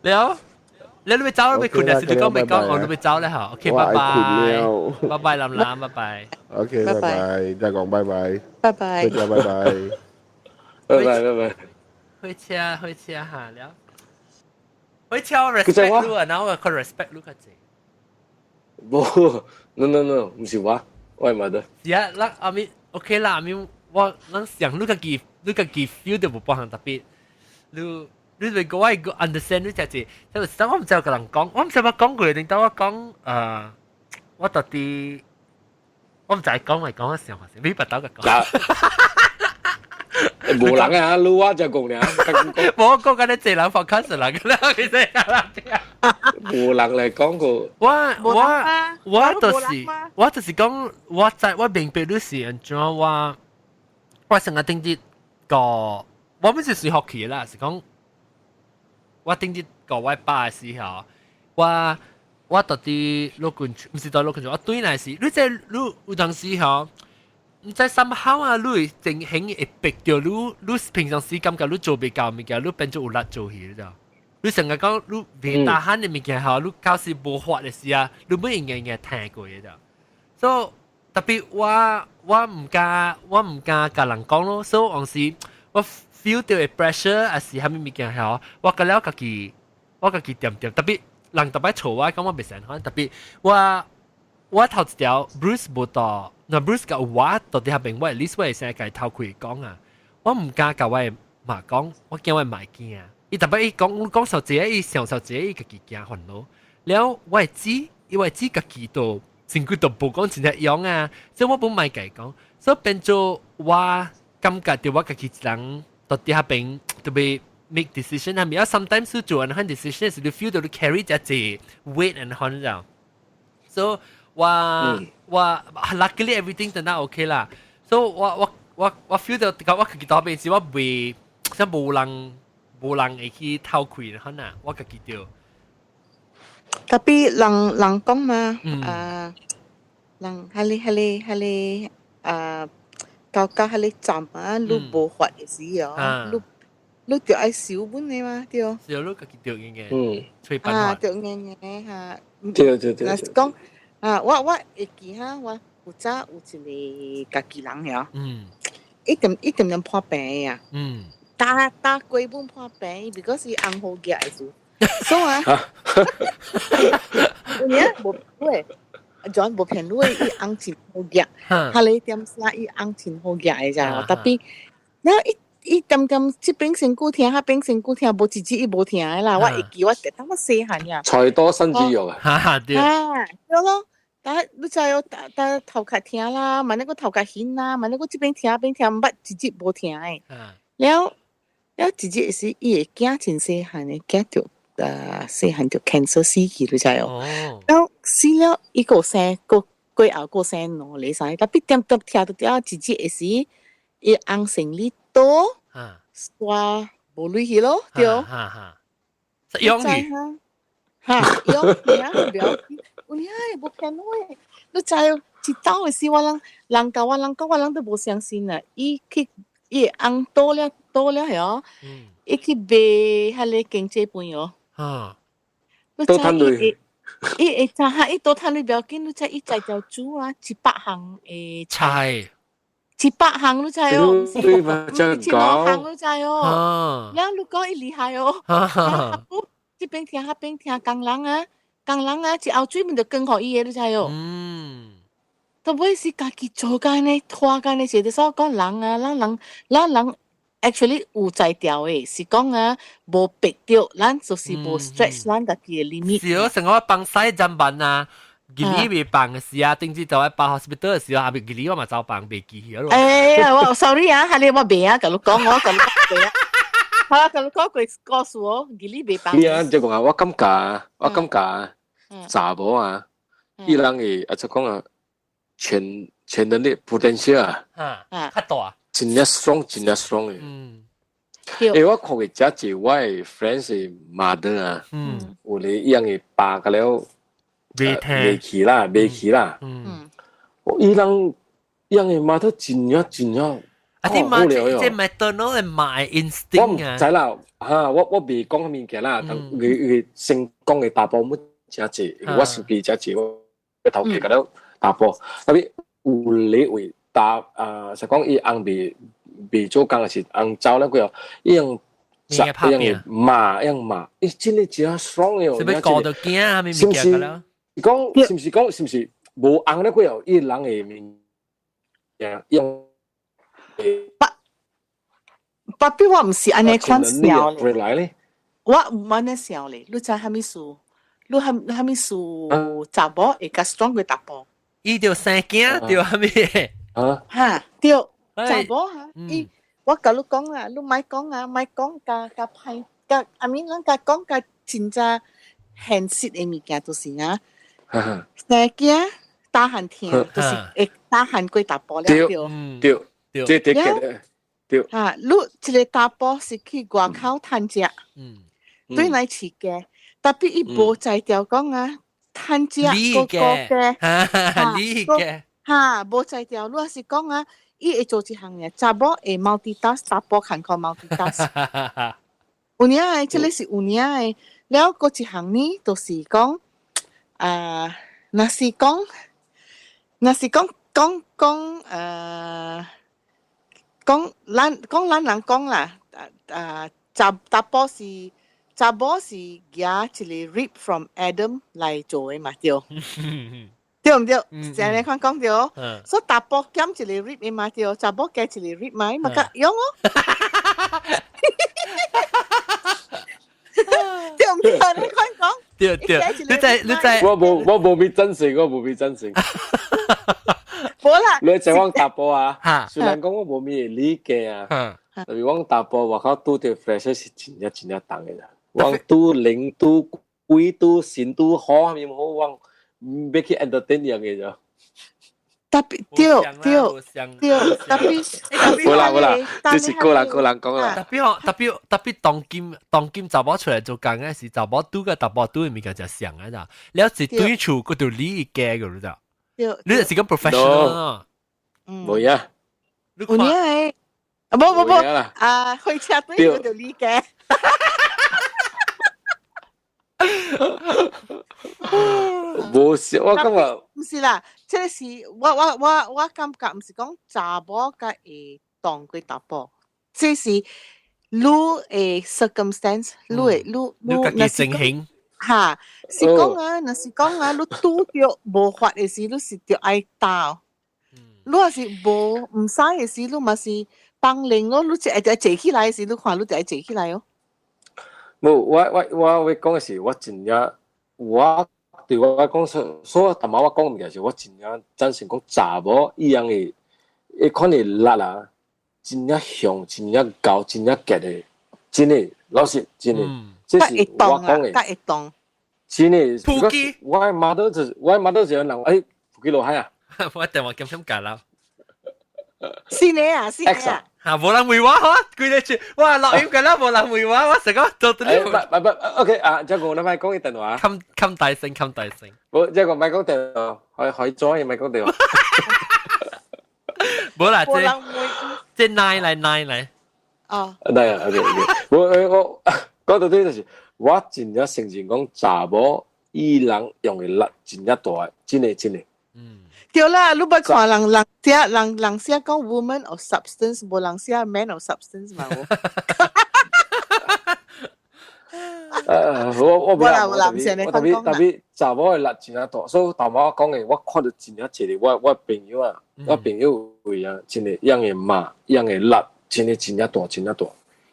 了，你欲走，你欲睏啊？是你講未講？我你欲走咧嚇。OK，拜拜。拜拜，林林，拜拜。 OK，拜拜，再講拜拜。拜拜。再拜拜。拜拜拜拜。回車回車下了。回車我 respect 你啊，然後我 respect 你較濟。無，no no no，毋是我，我嘛得。是啊，咱阿咪， OK 啦，咪我咱想你家己 feel 到無半項特別，你會個我個 understand 你只字，就是我毋知有個人講，我毋知我講過定等我講我到底我毋知講咪講我想法先，你捌到個講。無人啊，你我就講咧，無我講緊你這人 podcast 人啦，其實無人來講過。我就是講，我知我明白你是按怎我成日頂日個，我不是隨學期啦，是講我頂日個我爸的時候，我到底落棍，毋是到落棍，我對來是，你這你有當時吼。毋知 somehow 啊，你會正興會逼著你，你平常時感覺你做袂到物件，你變做有力做去，你知？你成日講你袂打慳的物件吼，你到時無法的時啊，你每應該聽過的，所以特別我毋敢共人講咯，所以有時我 feel 到的 pressure 還是啥物物件吼，我覺了家己恬恬，特別人特別吵我，講我袂成款，特別我頭一條 Bruce 無到。那 Bruce 甲我到底下邊，我 at least 我會先共頭開講啊，我毋敢共我媽講，我驚我媽驚。伊特別伊講講受這，伊想受這，伊家己驚煩惱。了我會知，因為知家己都身軀都無講真正用啊，所以我本莫共伊講，所以變做我感覺到我家己一人到底下邊特別 make decision 係咪啊？Sometimes 做按款 decision 是你 feel 到你 carry 這濟 weight and 款就，所以我 luckily everything 真係 OK 啦。所以我 feel 到我家己到邊時我袂像無人會去偷窺可能我家己著。 Tapi 人講嘛，啊，人彼個啊，到到彼個站啊，你無法的時哦，你就愛收本的嘛，對。是你家己著應該，吹辦啊，著應該嚇。對對對。若是講啊，我會記哈，我古早有一個家己人呀，一點點破病啊，打打過本破病，because 伊紅好額的時。所以啊，有影無喂，John 無騙你，伊紅真好額，哈你點啥伊紅真好額的咋，特別，然後伊伊點點這邊身軀疼，彼邊身軀疼，無一日伊無疼的啦。我會記我當我細漢呀。財多身子弱啊！哈哈對。啊，對咯。但你知哦，但頭殼疼啦，萬一個頭殼興啦，萬一個這邊疼彼邊疼，毋捌一日無疼的。了了一日是伊的囝真細漢的，囝著細漢就 cancer 死去，你知哦。了死了，伊閣生，閣過後閣生兩個三個，特別點點聽到了一日的時，伊翁生理倒，煞無镭去咯，對。哈哈，養去。哈，養去啊，不要緊，有影無騙我的，你知哦？一走的時，我人人共我人講，我人都無相信啊。伊去伊翁倒了倒了曉，伊去賣彼個經濟飯哦。倒趁鐳。伊會知哈，伊倒趁鐳不要緊，你知伊摘條煮啊，100項的菜，100項你知哦，對嘛，一千項你知哦。了你講伊厲害哦。這邊聽，彼邊聽，工人啊，工人啊，一後水面就羹予伊的，你知哦。都尾是家己做工呢，拖工呢，是就所講人啊，咱人 actually 有才調的，是講啊，無逼著，咱就是無 stretch 咱家己的 limit。是哦，成個幫西站辦啊，吉利未放的時啊，頂次就喺包 hospital 的時候，也未吉利我嘛走放袂記去咯。哎呀，我 sorry 啊，係你我袂啊，共你講我共你講袂啊。好啦，共你講過故事哦，吉利袂放。你啊，就講啊，我感覺查某啊，伊人會啊就講啊，潛能力 potential 啊，啊，較大，真正 strong，真正 strong 的。欸，我看過遮濟我的 friend 是 mother 啊，有咧伊樣會病個了，未未去啦，未去啦。伊人伊樣的 mother 真正真正。啊！啲媽即 maternal 的媽 instinct 我毋知啦，哈！我未講物件啦，但伊成功的查埔姆誠濟，我是記誠濟，我頭家個了查埔，特別有咧為查啊，是講伊翁未做工是翁走了過後，伊用伊用罵用罵，伊真的真 strong 的哦。是欲顧著囝啥物物件個了？講是毋是講是毋是無翁了過後，伊人的物件用。But 我毋是按呢款想咧。來咧。我毋按呢想咧，你知蝦米事？你蝦蝦米事？查某會較 strong 過查埔。伊就生囝，對蝦米？啊？哈，對，查某哈，伊我共你講啦，你莫講啊，莫講共共歹，共 I mean 咱共講共真正現實的物件就是啊，生囝打漢疼，就是會打漢過查埔了，對。對，對，這對對。哈，你一個查埔是去外口趁食，對來飼雞，tapi 伊無才調講啊，趁食閣顧家，你嘅，哈，無才調，你若是講啊，伊會做一項嘢，查某會 multitask，查埔牽苦 multitask。有影的，這个是有影的。了，閣一項呢，就是講，啊，若是講講講，講咱講咱人講啦，啊，查查埔是查某是舉一個 rib from Adam 來做的嘛，對，對毋對？是按呢款講對。所以查埔減一個 rib 的嘛對，查某加一個 rib 嘛，嘛較用哦。對毋對？你款講。對對，你在你在，我無比真誠，我無比真誠。無啦，你知阮查埔啊？雖然講我無咩理解啊，但是阮查埔外口拄著 pressure 是真正真正重的啦。阮拄靈拄鬼拄神拄好，啥物好，阮欲去 entertain 樣的咋。 Tapi 對對對，tapi 無啦無啦，這是個人個人講啦。 Tapi 吼，tapi tapi 當今查某出來做工的是查某拄佮查埔拄的物件誠像的咋，了是對厝閣著你家個你知？你就是個 professional 啊。無影。有影的，啊無無無，啊火車對閣著你家。無是，我感覺毋是啦，這個是我感覺毋是講查某較會當過查埔，這是你的 circumstance，你的你你家己情形。哈，是講啊，若是講啊，你拄著無法的時，你是著愛擔。你若是無毋使的時，你嘛是幫靈咯，你就會坐起來的時，你看你就愛坐起來哦。無，我會講的是，我真正我對我講說，所以淡薄我講物件是，我真正贊成講查某伊樣的，彼款的力啊，真正強，真正厚，真正結的，真的，老實，真的，這是我講的。會當。真的。普吉，我的 mother 就是我的 mother 就是人，欸，普吉落海啊！我電話咁點解啦？是你啊，是你啊！嚇，無人回我，規個字，哇，錄音㗎啦，無人回我，我成個做到你。不不不，OK 啊，這個我咪講電話。冚冚大聲，冚大聲。無，這個咪講電話，可可以裝，咪講電話。無啦，這這奶來奶來。哦。奶啊，OK OK，我我講到底就是，我真正承認講查某伊人用的力真正大，真的真的。嗯。對啦，你捌看人人寫人人寫講 woman of substance，無人寫 man of substance 嘛？我我不啦，我特別特別查某的力真正大，所以頭仔我講的，我看到真正濟個我朋友啊，我朋友有啊，真的樣的馬，樣的力，真的真正大，真正大。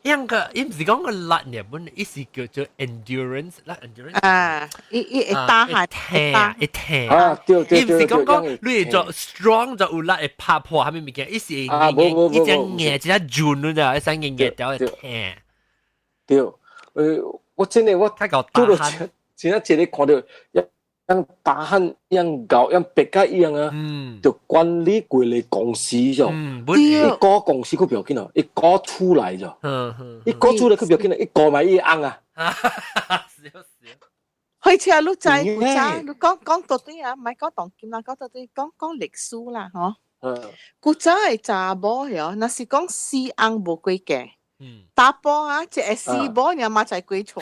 樣個，伊毋是講個力呢，本伊是叫做 endurance 啦，endurance。啊，伊伊會打汗，會會疼。啊，對對對。伊毋是講講你會做 strong 就有力會拍破啥物物件，伊是硬硬，伊只硬只軟你知，伊使硬硬掉會疼。對，我真的我拄到真正一個看著，像打汗，像牛，像白甲一樣啊，就管理規个公司啫。伊顧公司閣不要緊哦，伊顧厝內啫。伊顧厝內閣不要緊，伊顧埋伊翁啊。是是。火車你知古早，你講講到底啊，毋係講當今啦，講到底講講歷史啦，嗬。古早的查某嗬，若是講死翁無過嫁，查埔啊，一個死某，爾嘛才過娶。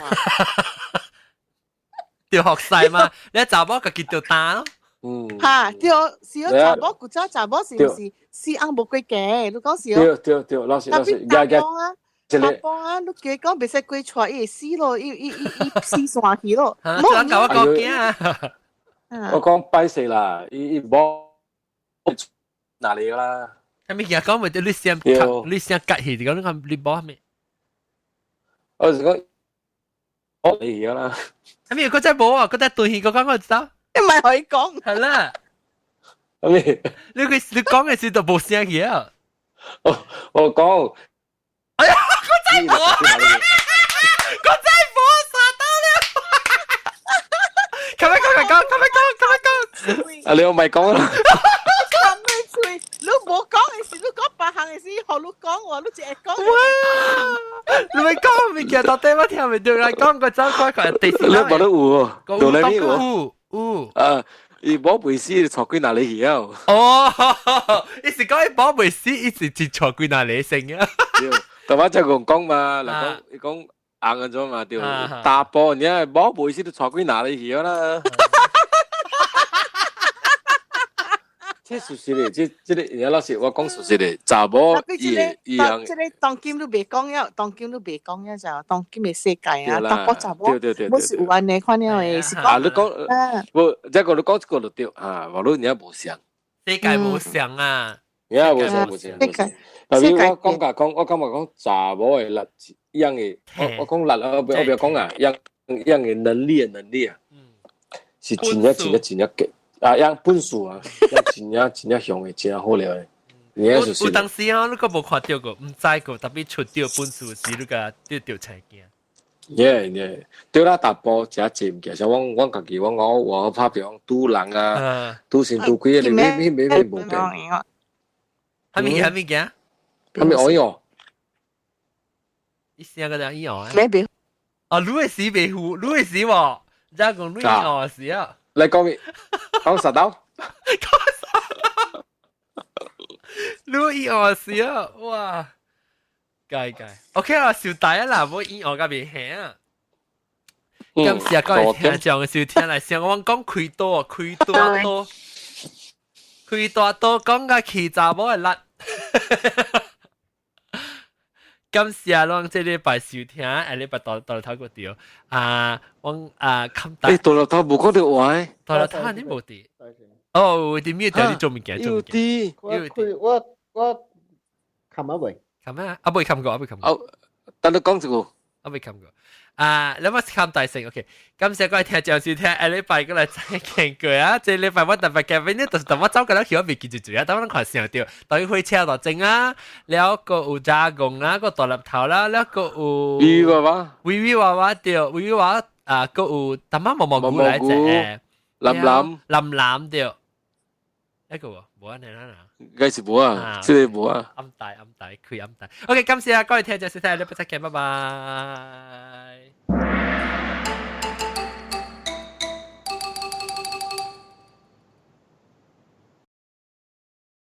著學勢嘛，你查某家己著擔咯。嗯。哈，對，是哦，查某古早查某是毋是死翁無過嫁？你講是哦。對對對，老實老實，查埔啊，查埔啊，你加講袂使過娶，伊會死咯，伊伊伊伊死山去咯。冇人教我講囝啊。我講歹勢啦，伊伊無哪裡啦？係咪其實講咪你先你先隔起，你講你看你冇係咪？我是講，我嚟咗啦。係咪嗰隻冇啊？嗰隻對戲嗰講我知道。你唔係可以講。係啦。係咪？你佢你講嘅時就冇聲嘅啊！我講。哎呀，嗰隻冇，嗰隻冇殺到了。咁樣講，咁樣講，咁樣講，咁樣講。啊，你我咪講啦。咁你嘴，你冇講嘅時，你講白行嘅時，學你講話，你只係講。哇！你咪講物件，到底我聽唔到啦。講個走快快，第四。你冇得有，到你邊有？有。啊！伊寶貝死，錯幾哪裡去啊？哦，伊是講伊寶貝死，伊是是錯幾哪裡成啊？對，但我就講講嘛，嗱講伊講硬咗嘛，對，打波你啊，寶貝死都錯幾哪裡去啦？這事實的，這這個，人家老師我講事實的，查某伊伊樣。這個當今都袂講了，當今都袂講了就當今的世界啊，當波查某，對對對，我是有按呢款了的，是講。啊，你講，無，這個你講這個就對啊，無你人家無相。世界無相啊，人家無相無相無相。特別我講甲講，我感覺講查某的力樣的，我講力啊，我不要講啊，樣樣的能力的能力啊，是真正真正真正強。啊，樣本事啊，樣真正真正強的，真好料的。有有當時啊，你閣無看著過，毋知過，特別出著本事時，你個對著菜驚。耶耶，對啦，大波誠濟物件，像阮阮家己，阮我我拍比講拄人啊，拄神拄鬼，你咩咩咩無變。蝦米蝦米件？蝦米哎喲？伊聲個人伊哦。咩袂？哦，你會死袂糊，你會死無？再講你哦是啊。來講咩？講啥刀？講啥刀？你伊哦是啊，哇！該該，OK 啊，小大啊啦，無伊哦甲袂嚇啊。感謝各位聽眾嘅收聽來，上我講開刀，開大刀，開大刀，講甲氣查某會力。感謝攏這禮拜收聽，下禮拜到到頭個掉啊，我啊，冚大。欸，到頭無講到話，到頭你無佇？哦，啲咩條你做物件？做物件。我我我冚啊未？冚啊？啊未冚過，啊未冚過。哦，等你講一個。啊未冚過。啊，你我冚大聲，OK。感謝各位聽眾收聽，下禮拜過來再見過啊！這禮拜我特別嘉賓呢，就是等我走過來去，我未記住住啊，等我看想到，等於火車頭前啊，了個有加工啊，個大粒頭啦，了個有。微微娃娃。微微娃娃對，微微娃娃啊，個有淡仔毛毛菇來者，藍藍。藍藍對。一個喎，無按呢啦。該是無啊，這個無啊。暗大暗大，開暗大。OK，感謝啊，各位聽眾收聽，禮拜再見，拜拜。